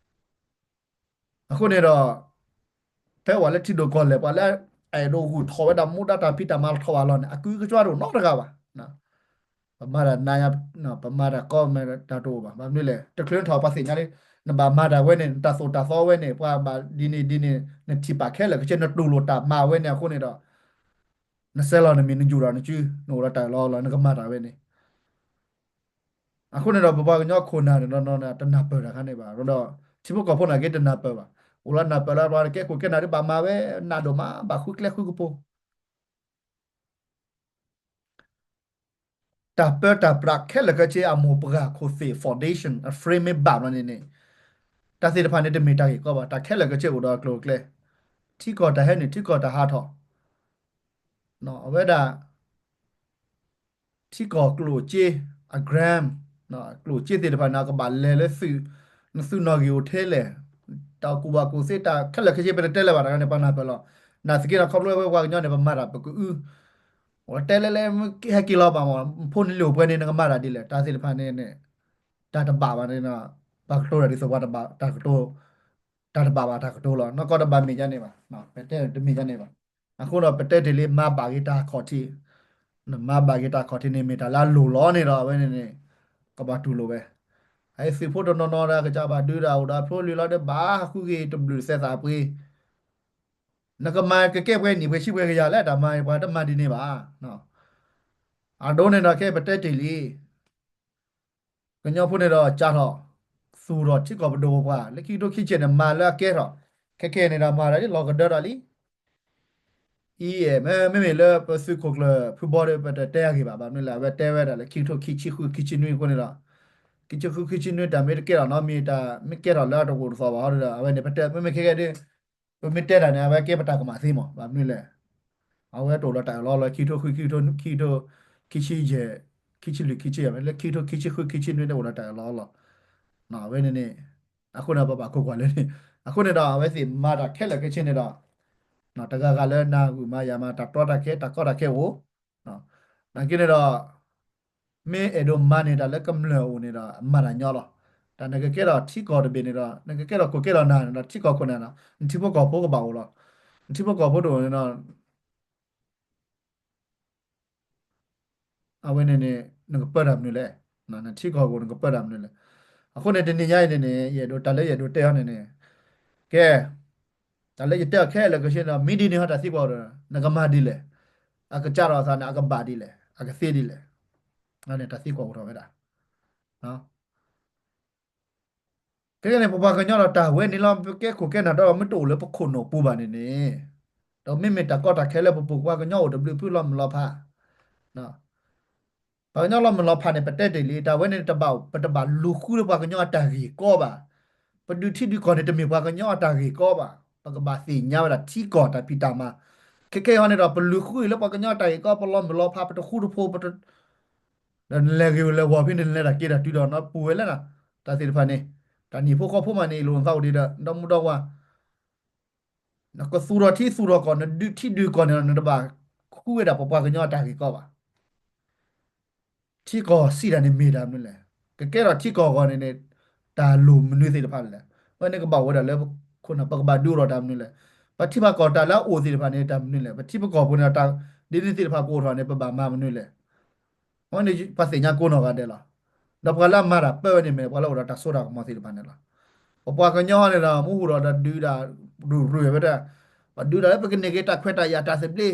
အဃိန့ၣ်ဒီး ဖဲပှၤလၢထံဒိၣ်ကီၢ်လဲၢ် ပှၤလၢအအဲၣ်ဒိးဂုာ်ထီၣ်ဝဲဒၣ်မူဒါတၢ်ဖံးတၢ်မၤထီၣ်ဘၣ်လီၤန့ၣ် အကအုကစွါတအိၣ်နီတဂၤဘၣ်. ပမၤတၢ်နါညါ ပမၤတၢ်ကီမတၤတအိၣ်ဘၣ်. ဘၣ်မနုၤလဲၣ် တချုးထီၣ်ပှၤသ့ၣ်ညါလံ နဘၣ်မၤတၢ်ဝဲန့ၣ် နတၢ်သိၣ်တၢ်သီဝဲန့ၣ် ပှၤဘၣ်ဒ်န့ၣ်ဒ်န့ၣ် နထံၣ်ပာ်ခဲလၢာ်ခဲဆ့ နတူၢ်လိာ်တၢ်မၤဝဲန့ၣ်အဃိန့ၣ်ဒီး နဆဲးလီၤနမံၤ နယူာ်ဒီးနစု နအိၣ်ဒီးတၢ်လီၤလီၤ နကမၤတၢ်ဝဲန့ၣ် အဃိန့ၣ်ဒီး ပပှၤကညီခိၣ်နၢ်န့ၣ်ဒီး တနၢ်ပၢၢ်တၢ်ခါန့ၣ်ဘၣ်ဒီး ထံဖိကီၢ်ဖိနာ်က့တနၢ်ပၢၢ်ဘၣ်. အိၣ်လၢနၢ်ပၢၢ်လၢပှၤကဲခိၣ်ကဲနၢ်ဒ်ဘၣ်မၤဝဲ နးဒိၣ်မး ဘၣ်ဃုကျဲဃုကပူၤ တၢ်ပၢတၢ်ပြးခဲလၢာ်ခဲဆ့အမိၢ်ပှၢ်ခိၣ်သ့ၣ် foundation အ frame မ့ၢ်ဘၣ်ဘျီန့ၣ်န့ၣ် တၢ်သ့ၣ်တဖၣ်န့ၣ် တမ့ၢ်တၢ်ဂ့ၢ်ကီဘၣ်. တၢ်ခဲလၢာ်ခဲဆ့အိၣ်ဒီးအကျိၤအကျဲ ထံကီၢ်တၢ်ဟဲနုာ် ထံကီၢ်တၢ်ဟးထီၣ် အဝဲဒၣ် ထံကီၢ်ကျိၣ်စ့ အ grant ကျိၣ်စ့သ့ၣ်တဖၣ်န့ၣ် ကဘၣ်လဲၤလၢသုး နသုးနီၣ်ဂံၢ်အိၣ်ထဲလဲၣ် တၢ်ကူၣ်ဘၣ်ကူၣ်သ့ တၢ်ခဲလၢာ်ခဲဆ့ ပတတဲလၢၤဘၣ်တဂၤန့ၣ် ပှၤနၢ်ပၢၢ်လီၤ. နာ်သက့ဒီး ခီဖျိဝဲပှၤကညီန့ၣ် ပမၤတၢ်ပကအု တဲလဲၣ်လဲၣ် ဟဲက့ၤလီၤဘၣ်မး ဖိနလံၤအိၣ်ပှဲၤန့ၣ် နကမၤတၢ်ဒ်လဲၣ် တၢ်သ့ၣ်တဖၣ်န့ၣ် တၢ်တဘၣ်ဘၣ်န့ၣ် ပှၤကတိၤတၢ်ဒ်သိးပှၤတဘၣ်တၢ်ကတိၤ တၢ်တဘၣ်ဘၣ်တၢ်ကတိၤလီၤ. နီၢ်ကီၢ်တဘၣ်မ့ၢ်ဒ်န့ၣ်ဘၣ် ပတဲတမ့ၢ်ဒ်န့ၣ်ဘၣ်. အဃိဒီးပတဲတ့ၢ်လံ မၤဘၣ်က့ၤတၢ်ခီၣ်ထံး နမၤဘၣ်က့ၤတၢ်ခီၣ်ထံးန့ၣ် မ့ၢ်တၢ်လၢအလိၣ်လီၤန့ၣ်ဒီး အဝဲန့ၣ်န့ၣ် ကဘၣ်တူၢ်လိာ်ဝဲ. အသုးဖိတနီၤနီၤဒီး ကစၢ်ဘၣ်ဒုးဒီး အိၣ်ဒီးအဖိလံၤလီၤဒီး ဘၣ်ဃုက့ၤတဘျုးစဲးသးပှ့ၤ နကမၤကကဲပှဲၤနံၣ်ပှဲၤဆံပှဲၤကယၤလဲၣ် တၢ်မၤပှၤတမၤဒ်န့ၣ်ဘၣ်. အဒိန့ၣ်ဒီးခဲအံၤပတဲတ့ၢ်လံ ကညီဖိန့ၣ်ဒီး စးထီၣ် သူၣ်ထီၣ်ထံကီၢ်ပဒိၣ်ပပှၢ် လၢခံကထိခံဆံန့ၣ် မၤလၢအကဲထီၣ် ခဲကနံၣ်အံၤန့ၣ်ဒီး မၤတၢ်လၢလီၤကဒၢထီၣ်လံ. မ့မ့ၢ်လၢပသုးခိၣ်ကျၢၢ်ဖုဘီဒီး ပတတဲအဂ့ၢ်ဘၣ်, ဘၣ်မနုၤလဲၣ် အဝဲတဲဝဲဒၣ်လၢခံကထိခံဆံဃု ခံဆံနွံအဃိန့ၣ်ဒီး, ခံဆံဃု ခံဆံနွံ တၢ်မ့ၢ်တကဲထီၣ်နီတမံၤ တၢ်မ့ၢ်ကဲထီၣ်လၢအတအိၣ်တသီဘၣ်ဒီး အဝဲန့ၣ် ပတဲမ့မ့ၢ်ခဲကဲဒ် ပမ့ၢ်တဲတၢ်န့ၣ် အဝဲကဲပတၢ်ကမၣ်သ့မး, ဘၣ်မနုၤလဲၣ် အဝဲတအိၣ်ဒီးတၢ်အၢၣ်လီၤလီၤ ခံကထိဃု ခံကထိ ခံကထိ ခံဆံယဲၢ် ခံဆံလွံၢ် ခံဆံယဲၢ် လၢခံကထိခံဆံဃု ခံဆံနွံ တအိၣ်ဒီးတၢ်အၢၣ်လီၤလီၤ. အဝဲန့ၣ်န့ၣ် အဃိန့ၣ် ပဘၣ်ကွၢ်ကွၢ်လၢန့ၣ်, အဃိန့ၣ်ဒီး အဝဲသ့ၣ်မၤတၢ်ခဲလၢာ်ခဲဆ့န့ၣ်ဒီး တဂၤဂၤလၢနၤဂုာ်မၤယၤမၤ တၢ်တီတၢ်ခဲ တၢ်ကီတၢ်ခဲအိၣ်, နာ်က့န့ၣ်ဒီး မ့ၢ်အဲၣ်ဒိးမၤန့ၢ်တၢ်လၢကမျၢၢ်အအိၣ်န့ၣ်ဒီး မၤတၢ်ညီလီၤ. တၢ်နကကဲထီၣ်ထံကီၢ်တဘ့ၣ်န့ၣ်ဒီး နကကဲထီၣ်ခိၣ်ကဲထီၣ်နၢ်န့ၣ်ဒီး ထံကီၢ်ခိၣ်နၢ်ဒီး နထံဖိကီၢ်ဖိကဘၣ်အိၣ်လီၤ. နထံဖိကီၢ်ဖိတအိၣ်န့ၣ်ဒီး အဝဲန့ၣ်န့ၣ် နကပၢတၢ်မနုၤလဲၣ်, နထံကီၢ်ခိၣ်နကပၢတၢ်မနုၤလဲၣ်. အဃိန့ၣ် တနံၤညါအံၤန့ၣ်န့ၣ် ယအဲၣ်ဒိးတၢ်လၢယအဲၣ်ဒိးတဲအီၤန့ၣ်န့ၣ်, ကဲ တၢ်လၢယတဲအီၤခဲလၢာ်ခဲဆ့န့ၣ်ဒီး မ့ၢ်ဒ်န့ၣ်ဟီတၢ်သံကွၢ်အိၣ်ဒီး နကမၤဒ်လဲၣ်, အကစၢ်ဒီးအသးန့ၣ် အကဘၣ်ဒ်လဲၣ်, အကသ့ဒ်လဲၣ်, တၢ်သံကွၢ်အိၣ်ထီၣ်ဝဲဒၣ် ခဲကနံၣ်န့ၣ် ပပှၤကညီဒီးတၢ်ဝဲန့ၣ်လီၤ ပကဲခိၣ်ကဲနၢ်ဒီး မ့ၢ်တအိၣ်လၢပခိၣ်နူာ်ပူၤဘၣ်န့ၣ်န့ၣ်, ဒီးမ့မ့ၢ်တၢ်ကီတၢ်ခဲလၢပပှၤကညီအိၣ်တဘျုးဖုလီၤမုၢ်လီၤဖး, ပှၤကညီလီၤမုၢ်လီၤဖးန့ၣ် ပတဲတ့ၢ်လံ တၢ်ဝဲန့ၣ်တဘၣ် ပတဘၣ်လူၤဃုလၢပှၤကညီအတၢ်ဂ့ၢ်ကီဘၣ်. ပဒုးထံဒုးကီၢ်န့ၣ် တမ့ၢ်ပှၤကညီအတၢ်ဂ့ၢ်ကီဘၣ်. ပကဘၣ်သ့ၣ်ညါဝဲဒၣ်ထံကီၢ်တၢ်ဖံးတၢ်မၤ, ခဲခဲအံၤန့ၣ်ဒီး ပလူၤဃုလၢပှၤကညီအတၢ်ဂ့ၢ်ကီ ပလီၤမုၢ်လီၤဖး ပတဃူတဖိး ဒီးနလဲၤဂ့ၤဝဲလဲၤဝီၤဖဲန့ၣ် နလဲၤတၢ်က့ၤတၢ်တုၤဒီးနီပူၤဝဲလဲၣ်နီၤ, တၢ်သ့ၣ်တဖၣ်န့ၣ်, တၢ်နံၣ်ဖိဃီဖိမးန့ၣ် အလိၤနသးအိၣ်ဒံးဒီး ဒီမုၢ်ဒီဝါ, နကသူၣ်ထီၣ်ထံသူၣ်ထီၣ်ကီၢ် နဒုးထံဒုးကီၢ်န့ၣ်ဒီး နတဘၣ်ဃုဝဲဒၣ်ပပှၤကညီအတၢ်ဂ့ၢ်ကီဘၣ်. ထံကီၢ်စံးတၢ်န့ၣ်မ့ၢ်တၢ်မနုၤလဲၣ်, ကကဲထီၣ်ထံကီၢ်အဂီၢ်န့ၣ်န့ၣ်, တၢ်လိၣ်မနုၤသ့ၣ်တဖၣ်လဲၣ်, ဝဲန့ၣ်ကဘၣ်အိၣ်ဝဲဒၣ်လၢ ခိၣ်နၢ် ပကဘၣ်ဒုးအိၣ်ထီၣ်တၢ်မနုၤလဲၣ်, ပထံပကီၢ်တၢ်လၢအအိၣ်သ့ၣ်တဖၣ်န့ၣ် တၢ်မနုၤလဲၣ်, ပထံပကီၢ်ပူၤန့ၣ် တၢ်ဒ်န့ၣ်သ့ၣ်တဖၣ်ကအိၣ်ထီၣ်န့ၣ် ပဘၣ်မၤမနုၤလဲၣ်. အဝဲန့ၣ် ပှၤသ့ၣ်ညါကိးနီၢ်ဂၤဒဲးလီၤ. ဒီးပှၤလၢအမၤတၢ်ပၢဝဲန့ၣ်မ့ၢ် ပှၤလၢအိၣ်ဒီးတၢ်စိတၢ်ကမီၤသ့ၣ်တဖၣ်န့ၣ်လီၤ. ပပှၤကညီန့ၣ်ဒီး မ့ၢ်ဟူးဒီးဒုးဒၣ် ရူၤရူၤဝဲဒၣ်, ပှၤဒုးဒၣ်လၢပကန့ၢ်က့ၤတၢ်ခွဲးတၢ်ယာ်တၢ်သဘျ့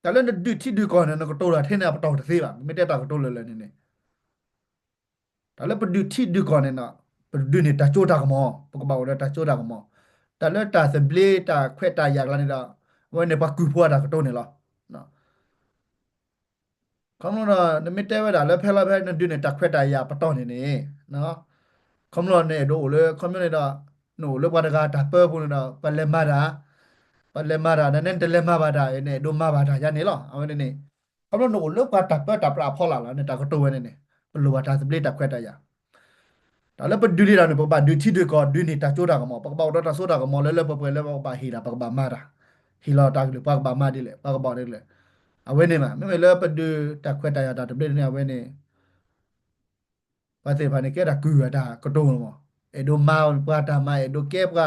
တၢ်လၢနဒုးထံဒုးကီၢ်န့ၣ် နကတိၤတၢ်ထဲန့ၣ်အပတီၢ်တသ့ဘၣ်. မ့ၢ်တဲတၢ်ကတိၤလၢာ်လၢာ်န့ၣ်န့ၣ်, တၢ်လၢပဒုးထံဒုးကီၢ်န့ၣ်ဒီး ပဒုးန့ၢ်တၢ်စိတၢ်ကမီၤ, ပကဘၣ်အိၣ်ဒီးတၢ်စိတၢ်ကမီၤ. တၢ်လၢတၢ်သဘျ့တၢ်ခွဲးတၢ်ယာ်ကျါန့ၣ်ဒီး အဝဲန့ၣ်ပှၤကုၢ်ဖိအတၢ်ကတိၤန့ၣ်လီၤ. ခီဖျိဒီး နမ့ၢ်တဲဝဲဒၣ်လၢဖဲလီၤဖဲ နဒုးန့ၢ်တၢ်ခွဲးတၢ်ယာ်ပတီၢ်န့ၣ်န့ၣ်, ခီဖျိနအဲၣ်ဒိးအိၣ်လၢ ခီဖျိန့ၣ်ဒီး နအိၣ်လၢပှၤတဂၤတၢ်ပၢပူၤန့ၣ်ဒီး ပှၤလဲၤမၤတၢ်, ပှၤလဲၤမၤတၢ် နနဲနတလဲၤမၤဘၣ်တၢ် နအဲၣ်ဒိးမၤဘၣ်တၢ်ယါန့ၣ်လီၤ. အဝဲန့ၣ်န့ၣ် ခီဖျိနအိၣ်လၢပှၤတၢ်ပၢတၢ်ပြးအဖီလာ်လီၤ နတၢ်ကတိၤဝဲန့ၣ်န့ၣ် ပလိၣ်ဘၣ်တၢ်သဘျ့တၢ်ခွဲးတၢ်ယာ် တၢ်လၢပဒုးလံတၢ်န့ၣ် ပကဘၣ်ဒုးထံဒုးကီၢ် ဒုးန့ၢ်တၢ်စိတၢ်ကမီၤ ပကဘၣ်အိၣ်ဒီးတၢ်စိတၢ်ကမီၤလၢလၢပှဲၤပှဲၤလၢပကဘၣ်ဟ့ၣ်တၢ် ပကဘၣ်မၤတၢ်, ဟ့ၣ်လီၤတၢ်ကလုၢ် ပှၤကဘၣ်မၤဒ်လဲၣ် ပှၤကဘၣ်ဒ်လဲၣ်, အဝဲန့ၣ်မး မ့မ့ၢ်လၢပဒုးတၢ်ခွဲးတၢ်ယာ်တၢ်သဘျ့န့ၣ် အဝဲန့ၣ် ပှၤသ့ၣ်တဖၣ်န့ၣ် ကဲဒၣ်ကုၢ်အတၢ်ကတိၤမး, အဲၣ်ဒိးမၤပှၤတၢ်မၤ အဲၣ်ဒိးကဲပှၤ,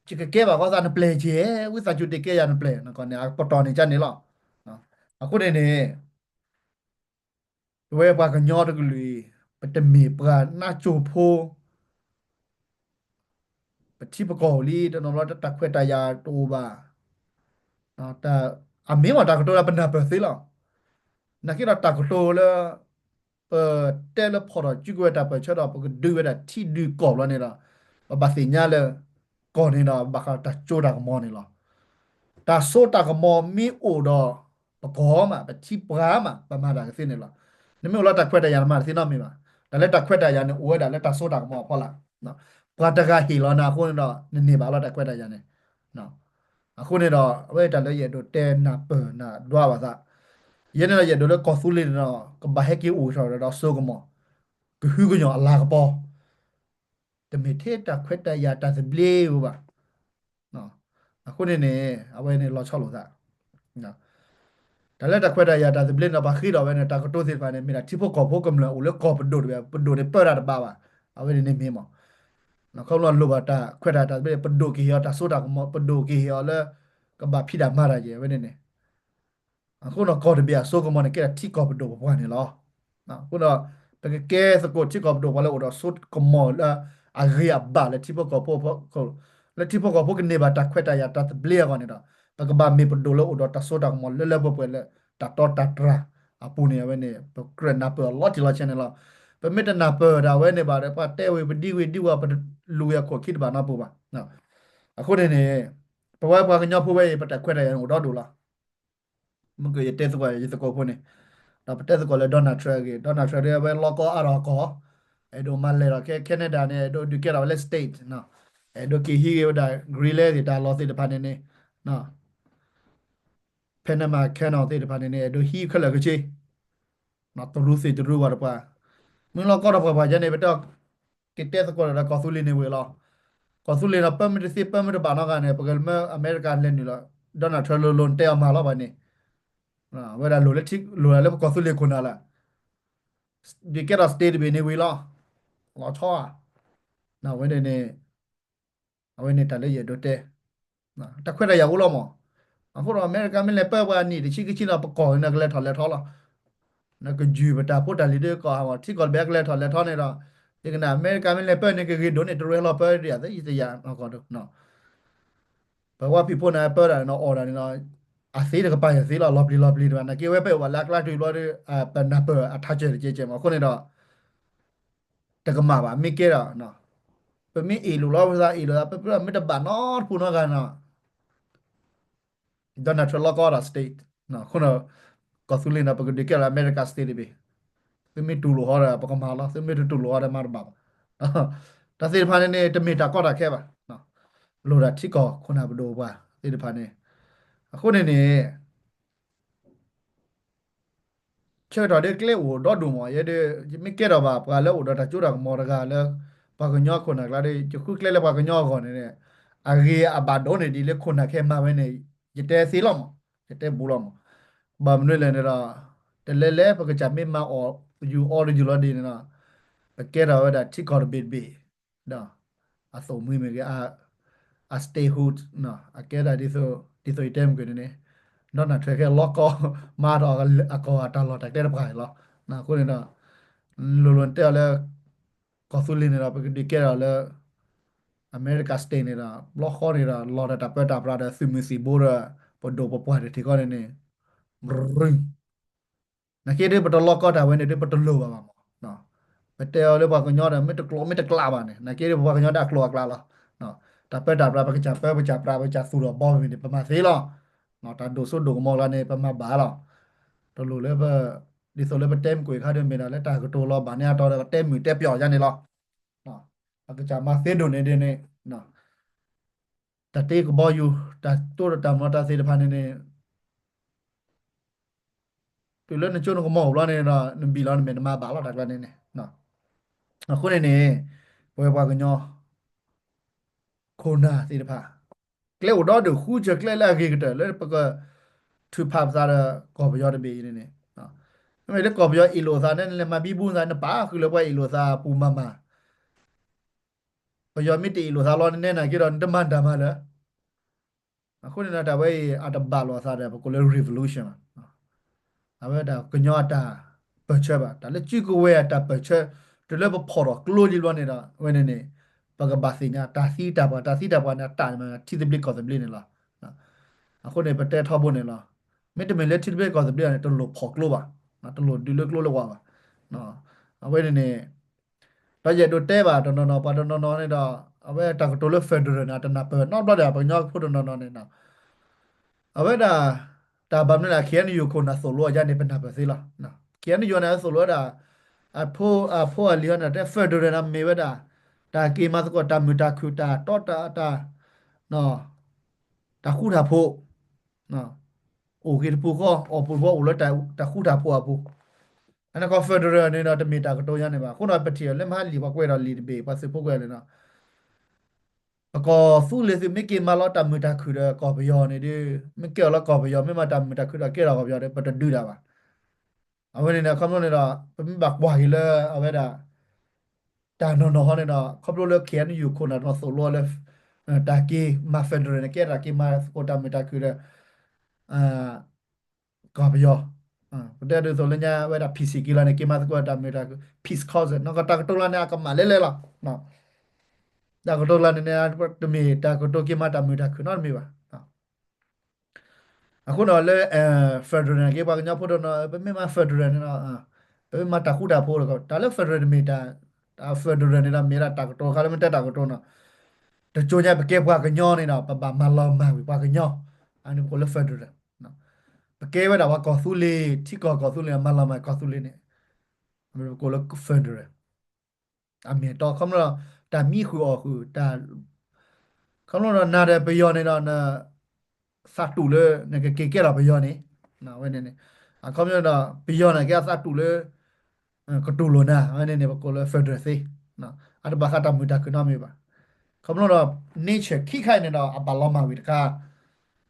ယကကဲဘၣ်ဃီသးနပျဲၢ်က့ၤ ဝံသးစူၤတ့ၢ်ကဲယၤနပျဲၢ် နကီၢ်န့ၣ် အပတီၢ်န့ၣ်ကန့ၣ်လီၤ. အဃိန့ၣ်န့ၣ် ပဝဲပှၤကညီတကလုာ်အံၤ ပတမ့ၢ်ပှၤနၢ်ကၠိဖိ, ပထံပကီၢ်အိၣ်လံ တနီၤဘျီတၢ်ခွဲးတၢ်ယာ်တအိၣ်ဘၣ်, အမ့ၢ်မ့ၢ်တၢ်ကတိၤလၢပနၢ်ပၢၢ်သ့လီၤ. နာ်က့ဒီးတၢ်ကတိၤလၢ ပတဲလၢဖီၣ်ထီၣ်စုကဝဲၤတၢ်ပၢၢ်ဆၢဒီး ပကဒုးဝဲဒၣ်ထံဒုးကီၢ်ဘျီန့ၣ်ဒီး ပဘၣ်သ့ၣ်ညါလၢ ကီၢ်န့ၣ်ဒီးဘၣ်ဃးတၢ်စိတၢ်ကမီၤန့ၣ်လီၤ. တၢ်စိတၢ်ကမီၤမ့ၢ်အိၣ်ဒီး ပကီၢ်မး ပထံပှၤမး ပမၤတၢ်ကသ့န့ၣ်လီၤ. နမ့ၢ်အိၣ်လၢတၢ်ခွဲးတၢ်ယာ် နမၤတသ့နီတမံၤဘၣ်. တၢ်လၢတၢ်ခွဲးတၢ်ယာ်န့ၣ် အိၣ်ဝဲဒၣ်လၢတၢ်စိတၢ်ကမီၤအဖီလာ်. ပှၤတဂၤဟ့ၣ်လီၤနၤအဃိန့ၣ်ဒီး နန့ၢ်ဘၣ်လီၤတၢ်ခွဲးတၢ်ယာ်န့ၣ် အဃိန့ၣ်ဒီး အဝဲတၢ်လၢယအဲၣ်ဒိးတဲနၢ်ပၢၢ်နၢ်ဒွးဘၣ်သး, ယဲန့ၣ်ဒီးယအဲၣ်ဒိးလၢကီၢ်သူလ့ၤန့ၣ်ဒီး ကဘၣ်ဟဲက့ၤအိၣ်ထီၣ်ဒီးစိကမီၤ, ကဟုကညီၢ်အလၤကပီၤ, တမ့ၢ်ထဲတၢ်ခွဲးတၢ်ယာ်တၢ်သဘျ့ဧိၤဘၣ်. အဃိန့ၣ်န့ၣ် အဝဲန့ၣ်လီၤဆီလိာ်သး တၢ်လၢတၢ်ခွဲးတၢ်ယာ်တၢ်သဘျ့န့ၣ် ပှၤဃ့ထီၣ်ဝဲန့ၣ် တၢ်ကတိၤသ့ၣ်တဖၣ်န့ၣ် မ့ၢ်ဒၣ်ထံဖိကီၢ်ဖိကမျၢၢ်အိၣ်လၢကီၢ်ပဒိၣ်တဘ့ၣ် ပဒိၣ်န့ၣ်ပၢတၢ်တဘၣ်ဘၣ်. အဝဲန့ၣ်န့ၣ်မ့ၢ်မး ခီဖျိလိၣ်ဘၣ်တၢ်ခွဲးတၢ်ယာ်တၢ်သဘျ့ ပဒိၣ်ကဟ့ၣ်အီၤတၢ်စိတၢ်ကမီၤ ပဒိၣ်ကဟ့ၣ်အီၤလၢ ကဘၣ်ဖံးတၢ်မၤတၢ်က့ၤ အဝဲန့ၣ်န့ၣ် အဃိဒီးကီၢ်တဘ့ၣ်အစိကမီၤန့ၣ် ကဲဒၣ်ထံကီၢ်ပဒိၣ်ပပှၢ်န့ၣ်လီၤ. အဃိဒီး ပကကဲသကိးထံကီၢ်ပဒိၣ်ပှၤလၢအိၣ်ဒီးစိကမီၤလၢအဂ့ၤအဘၣ်လၢထံဖိကီၢ်ဖိအဖီခိၣ်, လၢထံဖိကီၢ်ဖိကန့ၢ်ဘၣ်တၢ်ခွဲးတၢ်ယာ်တၢ်သဘျ့အဂီၢ်န့ၣ်ဒီး ပကဘၣ်မ့ၢ်ပဒိၣ်လၢအိၣ်ဒီးတၢ်စိတၢ်ကမီၤလၢလၢပှဲၤပှဲၤလၢ တၢ်တီတၢ်တြၢ်အပူၤန့ၣ် အဝဲန့ၣ် ပကြၢးနၢ်ပၢၢ်အီၤလီၤတံၢ်လီၤဆဲးန့ၣ်လီၤ. ပမ့ၢ်တနၢ်ပၢၢ်ဒၣ်ဝဲန့ၣ်ဘၣ်ဒီး ပှၤတဲဝဲပဒံဝဲဒံဝဲ ပတလူၤဝဲအခိၣ်ခံတဘၣ်နီတပူၤဘၣ်. အဃိန့ၣ်န့ၣ် ပ ပဝဲပှၤကညီဖိဝဲအံၤ ပတၢ်ခွဲးတၢ်ယာ်န့ၣ်အိၣ်ဒီဒူၣ်လီၤ. မ့ၢ်ကယတဲသကိးယသကိးဖိန့ၣ်, ဒီးပတဲသကိးလၢ Donald Trump အဂ့ၢ်, Donald Trump ဒ်အဝဲလီၢ်ကီအါထီၣ်အကီၢ်, အဲၣ်ဒိးမၤလဲၢ်ထီၣ်ခဲ Canada န့ၣ် အဲၣ်ဒိးဒုးကဲထီၣ်ဝဲလၢ state, အဲၣ်ဒိးက့ၤဟံးဂ့ၤဝဲဒၣ် Greenland သ့ၣ်တၢ်လီၢ်သ့ၣ်တဖၣ်န့ၣ်န့ၣ် Panama Canal သ့ၣ်တဖၣ်န့ၣ်န့ၣ် အဲၣ်ဒိးဟံးခဲလၢာ်ခဲဆ့, တရူးသ့ၣ်တရူးဝဲတပှၤ, မ့ၢ်လီၢ်ကီထီၣ်ပှၤပှၤယဲန့ၣ် ပတဲက့ၤတဲသကိးဒီးကီၢ်သူလ့ၤန့ၣ်ဝံၤလီၤ. ကီၢ်သူလ့ၤန့ၣ် ပၢမ့ၢ်တသ့ပၢမ့ၢ်တဘၣ်နီတဂၤန့ၣ် ပကမၢအမဲရကၤလဲၤနုာ်လီၤ. Donald Trump လိၤလိၤနတဲအီၤမၤလီၤပှၤန့ၣ်, ဝဲဒၣ်လိၤလၢထံ လိၤဒၣ်လၢပကီၢ်သူလ့ၤခိၣ်နၢ်လၢ ဒုးကဲထီၣ် state တဘ့ၣ်န့ၣ်ဝံၤလီၤ. လီၤဆီဧါ. ဝဲန့ၣ်န့ၣ် အဝဲန့ၣ်တၢ်လၢယအဲၣ်ဒိးတဲ, တၢ်ခွဲးတၢ်ယာ်အိၣ်လီၤမး. အဃိဒီးအမဲရကၤမ့ၢ်လဲၤပၢပှၤနံၣ်တဆံခံဆံဒီး ပကီၢ်န့ၣ်ကလဲၤထီၣ်လဲၤထီလီၤ. နကယုၢ်ပတၢ်ဖိတၢ်လံၤဒ်ကီၢ်ဟးဂီၤ ထံကီၢ်တဘ့ၣ်ကလဲၤထီၣ်လဲၤထီန့ၣ်ဒီး ယကနၣ်အမဲရကၤမ့ၢ်လဲၤပၢန့ၣ် ကဂ့ၤဒိၣ်န့ၣ် တရူးဟဲလီၤပၢဒ်ယသ့ယတယာ်နီၢ်ကီၢ်ဒိၣ် ပဝဲပှၤဖံးဖိန့ၣ် ပၢဒၣ်န့ၣ်ဒီး အီၣ်ဒၣ်န့ၣ်ဒီး အသ့တကပၤယသ့လီၤ လီၤပျံၤလီၤပျံၤတဘၣ် နာ်က့ဝဲပအဲၣ်ဝဲလၢအကျါတုၤဘျီဒီး ပနၢ်ပၢၢ်အထးစၢၤတကဲကဲမး အဃိန့ၣ်ဒီး တကမၣ်ဘၣ် မ့ၢ်ကဲဒီး ပမ့ၢ်အ့ၣ်လိာ်လီၤပသး အ့ၣ်လိာ်သး ပမ့ၢ်တဘၣ်နီတပူၤနီတဂၤန့ၣ် Donald Trump လီၢ်ကီဒီး state အဃိန့ၣ် ကီၢ်သူလ့ၤန့ၣ် ပကဒုးကဲလီၤ America state တဘ့ၣ်, သုမ့ၢ်တူၢ်လိာ်ဃီဒီး ပကမၤလီၤ သုမ့ၢ်တတူၢ်လိာ်ဃီဒီးမၤတဘၣ်ဘၣ်. တၢ်သ့ၣ်တဖၣ်န့ၣ်န့ၣ် တမ့ၢ်တၢ်ကီတၢ်ခဲဘၣ်, လိၣ်ဒၣ်ထံကီၢ်ခိၣ်နၢ်ပဒိၣ်ပှၤသ့ၣ်တဖၣ်န့ၣ်, အဃိန့ၣ်န့ၣ် ဆၢကတီၢ်ဒ်ကျဲအိၣ်ဒီဒူၣ်မး ယဲဒၣ် ယမ့ၢ်ကဲထီၣ်ဘၣ်ပှၤလၢအိၣ်ဒီးတၢ်ကၠိတၢ်ကမီၤတဂၤလၢ ပှၤကညီခိၣ်နၢ်ကျါဒီး ယဃုကျဲလၢပှၤကညီအဂီၢ်န့ၣ်န့ၣ် အဂ့ၤအဘၣ်ဒိၣ်န့ၣ်ဒ်လၢခိၣ်နၢ်ခဲမၤဝဲန့ၣ် ယတဲသ့လီၤမး ယတဲဘူးလီၤမး. ဘၣ်မနုၤလဲၣ်န့ၣ်ဒီး တလဲၤလဲၤ ပကစၢ်မ့ၢ်မၤအီၣ်ယူၤအီတယူၤလီၤဒ်န့ၣ်ဒီး ပကဲထီၣ်ဝဲဒၣ်ထံကီၢ်တဘ့ၣ်တဘ့ၣ် ဒီး အသိၣ်မှံမ့ၢ်ဂ့ၤ အ statehood အကဲဒၣ်ဒ်သိး ဒ်သိးယတဲမုၢ်ကွံာ်န့ၣ်န့ၣ် Donald Trump ခဲလီၢ်ကီ မၤထီၣ်အကီၢ်အတၢ်လီၢ်တၢ်ကျဲတပှၤန့ၣ်လီၤ. အဃိန့ၣ်ဒီး လိၤလိၤနတဲအီၤလၢ ကီၢ်သူလ့ၤန့ၣ်ဒီး ပကဒုးကဲထီၣ်လၢ America state န့ၣ်ဒီး ဘျီဃီန့ၣ်ဒီး လီၤဒီးတၢ်ပၢတၢ်ပြးဒီးသုးမုၢ်သံၣ်ဘိဒီး ပဒိၣ်ပပှၢ်တထံၣ်ဃီန့ၣ်န့ၣ် နာ်က့ဒ်ပတလီၢ်ကီတၢ်ဝဲန့ၣ်ဒ်ပတလိၣ်ဘၣ်ဘၣ်မး, ပတဲအီၤလၢပှၤကညီဒီး မ့ၢ်တကျိးမ့ၢ်တကျးဘၣ်န့ၣ် နာ်က့ဒ်ပပှၤကညီဒ်အကျိးအကျးလီၤ. တၢ်ပၢတၢ်ပြး ပကစၢ်ပၢ ပကစၢ်ပြး ပကစၢ်သူၣ်ထီၣ်ဘီမ့ၢ်န့ၣ် ပမၤသ့လီၤ. တၢ်ဒိၣ်စိဒိၣ်ကမီၤလၢန့ၣ် ပမၤဘၣ်လီၤ. တလိၣ်လၢပ ဒ်သိးလၢပတဲမုၢ်ကွံာ်ခါဒ်မ့ၢ်ဒၣ်လၢတၢ်ကတိၤလီၤဘၣ်န့ၢ်အတီဒီး ပတဲမုၢ်တဲပျီၢ်ယါန့ၣ်လီၤ. ပကစၢ်မၤသ့ဒိၣ်န့ၣ်ဒ်န့ၣ် တၢ်တ့ကဘီယူၤ တၢ်တိၢ်တၢ်မီၤတၢ်သ့ၣ်တဖၣ်န့ၣ်န့ၣ် တုၤလၢနကၠိနကမီၤအိၣ်ဘျီန့ၣ်ဒီး နဘံၣ်လီၤနမဲာ်နမၤဘၣ်လီၤတၢ်ကျါန့ၣ်န့ၣ်. အဃိန့ၣ်န့ၣ် ပဝဲပှၤကညီ ခိၣ်နၢ်သ့ၣ်တဖၣ် ကျဲအိၣ်ဒီဒူၣ်ဃုစၢၤကျဲလၢအဂ့ၤကတၢၢ်လၢပကထုးဖးပသးဒီးကီၢ်ပယီၤတဘ့ၣ်အံၤန့ၣ်န့ၣ်, မ့မ့ၢ်လၢကီၢ်ပယီၤအ့ၣ်လိာ်သးန့ၣ် နလဲၤမၤဘံဘူသး နပာ်ဃုာ်လၢပှၤအ့ၣ်လိာ်သးအပူၤမၤမၤ, ပယီၤမ့ၢ်တအ့ၣ်လိာ်သးလီၤ နနဲနာ်က့ဒီး နတမၤတၢ်မၤလၢ အဃိန့ၣ်ဒီး တၢ်ဝဲအံၤ အတဘၣ်လိာ်အသးဒီး ပကိးလၢ revolution လီၤ. အဝဲဒၣ်ကညီအတၢ်ပၢၢ်ဆၢဘၣ် တၢ်လၢစုကဝဲၤအတၢ်ပၢၢ်ဆၢ, တုၤလၢပဖီၣ်ထီၣ်ကျိလံဘျီန့ၣ်ဒီး အဝဲန့ၣ်န့ၣ် ပကဘၣ်သ့ၣ်ညါ တၢ်သံတၢ်ပှၢ် တၢ်သံတၢ်ပှၢ်န့ၣ် အတၢ်န့ၣ်မ့ၢ်ထံသဘျ့ကီၢ်သဘျ့န့ၣ်လီၤ. အဃိန့ၣ် ပတဲထီဘိန့ၣ်လီၤ. မ့တမ့ၢ်လၢထံသဘျ့ကီၢ်သဘျ့န့ၣ် တလိၣ်ဖီၣ်ကျိဘၣ်, တလိၣ်ဒုးလၢကျိလၢဝါဘၣ်. အဝဲန့ၣ်န့ၣ် ဒီးယအဲၣ်ဒိးတဲဘၣ်တနီၤနီၤ ပှၤတနီၤနီၤန့ၣ်ဒီး အဝဲတၢ်ကတိၤလၢ federal န့ၣ် အတနၢ်ပၢၢ်နီတဘျီဒီး ပှၤကညီဖိတနီၤနီၤန့ၣ်ဒီး အဝဲဒၣ် တၢ်ဘၣ်မနုၤလဲၣ် KNU ခိၣ်နၢ်သိၣ်လိအယါန့ၣ် ပနၢ်ပၢၢ်သ့လီၤ. KNU န့ၣ် အသိၣ်လိဝဲဒၣ် အဖိအလံၤဟီန့ၣ် တဲ federal န့ၣ် မ့ၢ်ဝဲဒၣ် တၢ်က့ၤမၤသကိးတၢ်မုာ်တၢ်ခုၣ် တၢ်တီတၢ် တၢ်ဃူတၢ်ဖိး အိၣ်က့ၤတပူၤဃီ အီၣ်ပူၤဃီအိၣ်လၢတၢ်ဃူတၢ်ဖိးအပူၤ, အန့ၣ်ကီး federal န့ၣ်ဒီး တမ့ၢ်တၢ်ကတိၤယါန့ၣ်ဘၣ်. အဃိဒီး ပထံၣ်လၢမဟါလံာ်ပှၤကွဲးဒီးလံာ်တဘ့ၣ် ပှၤသုးဖိကွဲးန့ၣ်ဒီး ပကီၢ်သူလ့ၤသုးမ့ၢ်က့ၤမၤလီၤတၢ်မုာ်တၢ်ခုၣ်ဒီးကီၢ်ပယီၤန့ၣ်ဒီး မ့ၢ်ကဲအီၤလၢကီၢ်ပယီၤ မ့ၢ်မၤတၢ်မုာ်တၢ်ခုၣ်ဒီးကဲထီၣ်ကီၢ်ပယီၤဒီး ပတဒုးတၢ်ဘၣ်. အဝဲန့ၣ်န့ၣ် ခီဖျိန့ၣ်ဒီး ပမ့ၢ်ဘၣ်ကွၢ်က့ၤလၢအဝဲဒၣ် တၢ်နီၢ်နီၢ်ဟီန့ၣ်ဒီး ခီဖျိလၢ KNU ခိၣ်နၢ်ဒီးသိၣ်လိလၢ တၢ်က့ၤမၤ federal န့ၣ် ကဲထီၣ်က့ၤမၤသကိးတၢ်မုာ်တၢ်ခုၣ်ဒီး ကီၢ်ပယီၤ, ပတဲဒ်သိးလၢညါဝဲဒၣ် peace က့ၤလီၤန့ၣ် က့ၤမၤသကိးတၢ်မုာ်တၢ်ခုၣ် peace conference နီၢ်ကီၢ်တၢ်ကတိၤလၢန့ၣ် အကမၣ်လဲၣ်လဲၣ်လီၤ. တၢ်ကတိၤလၢန့ၣ်န့ၣ် တမ့ၢ်တၢ်ကတိၤက့ၤမၤတၢ်မုာ်တၢ်ခုၣ်နီတမံၤဘၣ်. အဃိန့ၣ်လၢ federal န့ၣ်က့ ပှၤကညီဖိတနီၤ ပမ့ၢ်မၤ federal န့ၣ်ဒီး ပမ့ၢ်မၤတၢ်ဃူတၢ်ဖိးဒီး တၢ်လၢ federal တမ့ၢ်တၢ် federal န့ၣ်ဒီး မ့ၢ်ဒၣ်တၢ်ကတိၤခါလၢမ့ၢ်တဲတၢ်ကတိၤနီၤ တကၠိညါ ပကဲပှၤကညီန့ၣ်ဒီး ပဘၣ်မၤလီၤမၢ်ဝံၤပှၤကညီ, အန့ၣ်ပကိးလၢ federal. ပကဲဝဲဒၣ်ပှၤကီၢ်သူလ့ၤ ထံကီၢ်ကီၢ်သူလ့ၤ မၤလီၤမၢ်ကီၢ်သူလ့ၤန့ၣ် ပကိးလၢ federal. အမ့ၢ်အတီ ခီဖျိဒီး တၢ်မံဃုာ်အီၣ်ဃုာ် တၢ် ခီဖျိဒီးနၤဒီးပယီၤန့ၣ်ဒီး န သးတူၢ်လၢ နကက့ၤကဲထီၣ်ပယီၤန့ၣ်, ဝဲန့ၣ်န့ၣ် အခီပညီဒီး ပယီၤန့ၣ် ကဲအသးတူၢ်လၢ ကတူၢ်လိာ်နၤ ဝဲန့ၣ်န့ၣ် ပကိးလၢ federal သ့, အတဘၣ်ဃးတၢ်မုာ်တၢ်ခုၣ်နီတမံၤဘၣ်. ခီဖျိဒီး nature ခံခါအံၤန့ၣ်ဒီး အဘၣ်လီၤမၢ်ဝံၤတခါ,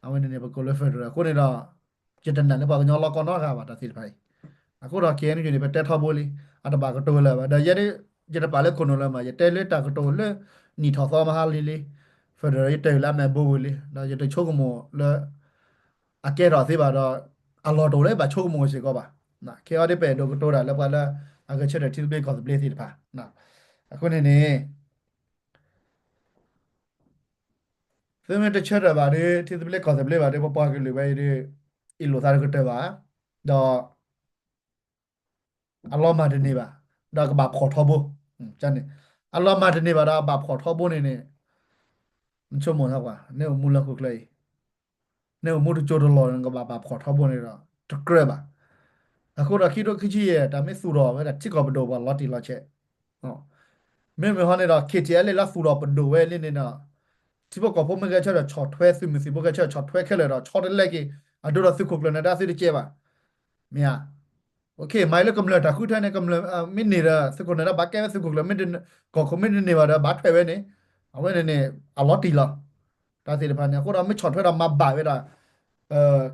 အဝဲန့ၣ်န့ၣ် ပကိးလၢ federal အဃိန့ၣ်ဒီး ယတနာ်လၢပှၤကညီလီၢ်ကီၢ်နီတဂၤဘၣ် တၢ်သ့ၣ်တဖၣ်အံၤ. အဃိဒီး ခ့ၣ်အဲၣ်ယူၣ် န့ၣ် ပတဲထီဘိလံ, အတဘၣ်ကတိၤလၢၤဘၣ်. ဒီးယဲဒၣ် ယတပာ်လၢခိၣ်နူာ်လၢၤမး, ယတဲလၢတၢ်ကတိၤလၢ နံၣ်ထီၣ်သီမဟါလံလံ, federal ယတဲလၢအမဲာ်ဘိဝံၤလံ, ဒီးယတဆိကမိၣ်လၢ အကဲထီၣ်သ့ဘၣ်ဒီး အလီၢ်တအိၣ်လၢဘၣ်ဆိကမိၣ်စ့ၢ်ကီးဘၣ်. ခဲအံၤဒ်ပအဲၣ်ဒိးကတိၤတၢ်လၢပှၤလၢ အဂဲၤဆၢထၢၣ်ထံသဘျ့ကီၢ်သဘျ့သ့ၣ်တဖၣ်, အဃိန့ၣ်န့ၣ် သုမ့ၢ်တဆၢထၢၣ်ဘၣ်ဒီး ထံသဘျ့ကီၢ်သဘျ့ဘၣ်ဒီး ပပှၤကလုာ်ဝဲအံၤဒီး အ့ၣ်လိာ်သးတကတၢၢ်ဘၣ်, ဒီး အလီၤမၢ်တန့ၢ်ဘၣ်, ဒီးကဘၣ်ဖှီၣ်ထီဘိ, အလီၤမၢ်တန့ၢ်ဘၣ်ဒီးဘၣ်ဖှီၣ်ထီဘိန့ၣ်န့ၣ်, နဆိကမိၣ်ကွၢ်, နအိၣ်မူလၢဟီၣ်ခိၣ်ချၢအံၤ, နအိၣ်မူတကၠိတလီၢ် နကဘၣ်ဘၣ်ဖှီၣ်ထီဘိန့ၣ်ဒီး တကြၢးဘၣ်. အဃိဒီးခံကထိခံဆံယဲၢ် တၢ်မ့ၢ်သူၣ်ထီၣ်ဝဲဒၣ်ထံကီၢ်ပဒိၣ်ပှၤလီၤတံၢ်လီၤဆဲး မ့မ့ၢ်ဟီန့ၣ်ဒီး KTLA လၢသူၣ်ထီၣ်ပဒိၣ်ဝဲလံန့ၣ်ဒီး ထံဖိကီၢ်ဖိမ့ၢ်ဂဲၤဆၢထၢၣ်ဆီၣ်ထွဲ သုးမုၢ်သံၣ်ဘိဂဲၤဆၢထၢၣ်ဆီၣ်ထွဲခဲလၢာ်ဒီး ဆီတလဲက့ၤ အဒိဒီးသုးခိၣ်ကျၢၢ်န့ၣ် တၢ်သုတကဲဘၣ်. မ့ၢ်ဧါ. မ့ၢ်လၢကမျၢၢ်တၢ်ဃုထၢန့ၣ် ကမျၢၢ်မ့ၢ်န့ၢ်ဒီး သုးခိၣ်န့ၣ်ဒီးဘၣ်ကဲဝဲသုးခိၣ်ကျၢၢ်, ကီၢ်ခိၣ်မ့ၢ်တန့ၢ်ဘၣ်ဒီး ဘၣ်ထွဲဝဲန့ၣ်, အဝဲန့ၣ်န့ၣ် အလီၤတံၢ်လီၤ. တၢ်သ့ၣ်တဖၣ်န့ၣ် အဃိဒီးမ့ၢ်ဆီၣ်ထွဲဒီးမၤဘၣ်ဝဲဒၣ်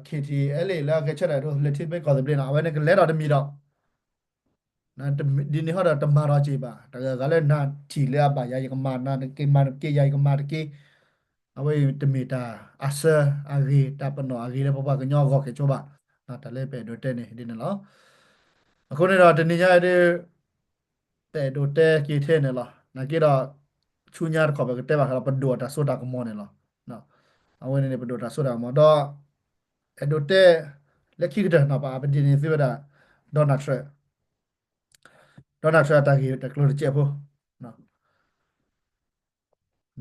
KTLA လၢအဂဲၤဆၢထၢၣ်ဒိၣ်လၢထံသဘျ့ကီၢ်သဘျ့န့ၣ် အဝဲန့ၣ်ကလဲၤဒီးတမံၤဒီး ဒ်န့ၣ်ဟီဒီးတမၤဒီးက့ၤဘၣ်, တဂၤဂၤလၢနၤထံၣ်လၢအဘၣ်ယၤ ယကမၤနၤ, နက့ၤမၤနက့ၤယၤ ယကမၤတက့ၢ်. အဝဲအံၤတမ့ၢ်တၢ်အဆၢအဂ့ၤ တၢ်ပနီၣ်အဂ့ၤလၢပပှၤကညီအဂီၢ်က့ၤဆိဘၣ်. တၢ်လၢပအဲၣ်ဒိးတဲန့ၣ်ဒ်န့ၣ်လီၤ. အဃိန့ၣ်ဒီးတနံၤညါအံၤဒ် ပအဲၣ်ဒိးတဲက့ၤထဲန့ၣ်လီၤ. နာ်က့ဒီး ဆူညါတခီပကတဲဘၣ်ဃးဒီးပဒိၣ်အတၢ်စိတၢ်ကမီၤန့ၣ်လီၤ. အဝဲန့ၣ်န့ၣ် ပဒိၣ်တၢ်စိတၢ်ကမီၤဒီး အဲၣ်ဒိးတဲ လၢခံကတၢၢ်န့ၣ် ပဒ်န့ၣ်သုဝဲဒၣ် Donald Trump, Donald Trump အတၢ်ဂ့ၢ်တၢ်ကျိၤတစဲးဖိ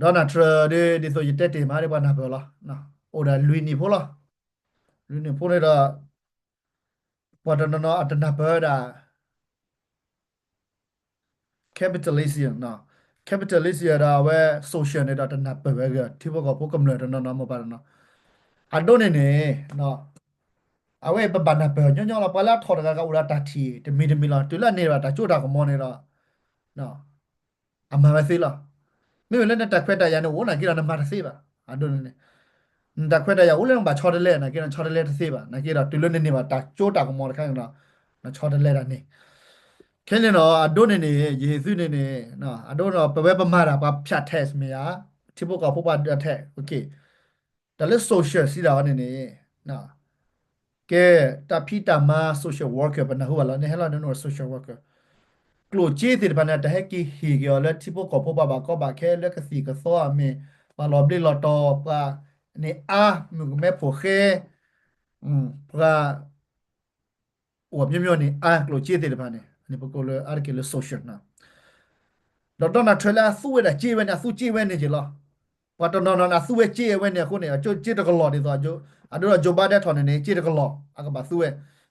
Donald Trump ဒ် ဒ်သိးယတဲတ့ၢ်မးဒ်ပှၤနၢ်ပၢၢ်လီၤ. အိၣ်ဒီးလွံၢ်နံၣ်ဖိလီၤ. လွံၢ်နံၣ်ဖိန့ၣ်ဒီး ပှၤတနီၤနီၤအတနၢ်ပၢၢ်ဝဲဒၣ် capitalism, capitalism ဒီးအဝဲ social န့ၣ်ဒီးတနၢ်ပၢၢ်ဝဲဂ့ၤ ထံဖိကီၢ်ဖိကမျၢၢ်တနီၤနီၤမိၢ်ပၢ်တနီၤ အဒိန့ၣ်န့ၣ် အဝဲပဘၣ်နၢ်ပၢၢ်ညီညီလီၤ. ပှၤလၢအထီၣ်တဂၤဂၤအိၣ်ဒီးတၢ်ထံၣ်တမံၤတမံၤလီၤ. တုၤလၢအန့ၢ်ဘၣ်တၢ်စိတၢ်ကမီၤန့ၣ်ဒီး အမၤဝဲသ့လီၤ. မ့မ့ၢ်လၢနတၢ်ခွဲးတၢ်ယာ်န့ၣ်အိၣ်နာ်က့ဒီးနမၤတသ့ဘၣ်. အဒိန့ၣ်န့ၣ် နတၢ်ခွဲးတၢ်ယာ်အိၣ်လၢနဘၣ်ဆီတလဲနာ်က့ဒီးနဆီတလဲတသ့ဘၣ်. နာ်က့ဒီးတုၤလၢနန့ၢ်ဘၣ်တၢ်စိတၢ်ကမီၤတခါန့ၣ်ဒီး နဆီတလဲတၢ်န့ၣ် ခဲန့ၣ်နီၤ အဒိန့ၣ်န့ၣ် ယဟ့ၣ်သုန့ၣ်န့ၣ် အဒိန့ၣ် ပဝဲပမၤတၢ်ပှၤဖၠး tax မ့ၢ်ဧါ, ထံဖိကီၢ်ဖိပှၤဒၢး tax, တၢ်လၢ social စံးဒၣ်အီၤန့ၣ်န့ၣ် ကဲ တၢ်ဖံးတၢ်မၤ social worker ပနၢ်ဟူဘၣ်လီၤန့ၣ် ဟဲလီၤန့ၣ် social worker ကျိၣ်စ့သ့ၣ်တဖၣ်န့ၣ် တၢ်ဟဲက့ၤဟ့ၣ်က့ၤအီၤလၢထံဖိကီၢ်ဖိပှၤဘၣ်ကီဘၣ်ခဲ လၢကသံၣ်ကသီအမ့ၢ် ပှၤလီၤဘျ့လီၤတီၤ ပှၤန့ၣ်အါ မုၣ်ကမဲဖိဃဲ ပှၤ အိၣ်မျိုးမျိုးန့ၣ် အါကျိၣ်စ့သ့ၣ်တဖၣ်န့ၣ် ပကိးလၢအါတက့ၢ်လၢ social နီၤ. ဒီး Donald Trump လၢအသူဝဲဒၣ်စ့ဝဲန့ၣ် အသူစ့ဝဲန့ၣ်က့ၤလီၤ. ပှၤတနီၤနီၤန့ၣ် အသူဝဲစ့ဝဲန့ၣ်အဃိန့ၣ် အကၠိစ့တကလီၤဒ်သိး အဒိဒီး Joe Biden ထီၣ်န့ၣ်န့ၣ် စ့တကလီၤ အကဘၣ်သူဝဲ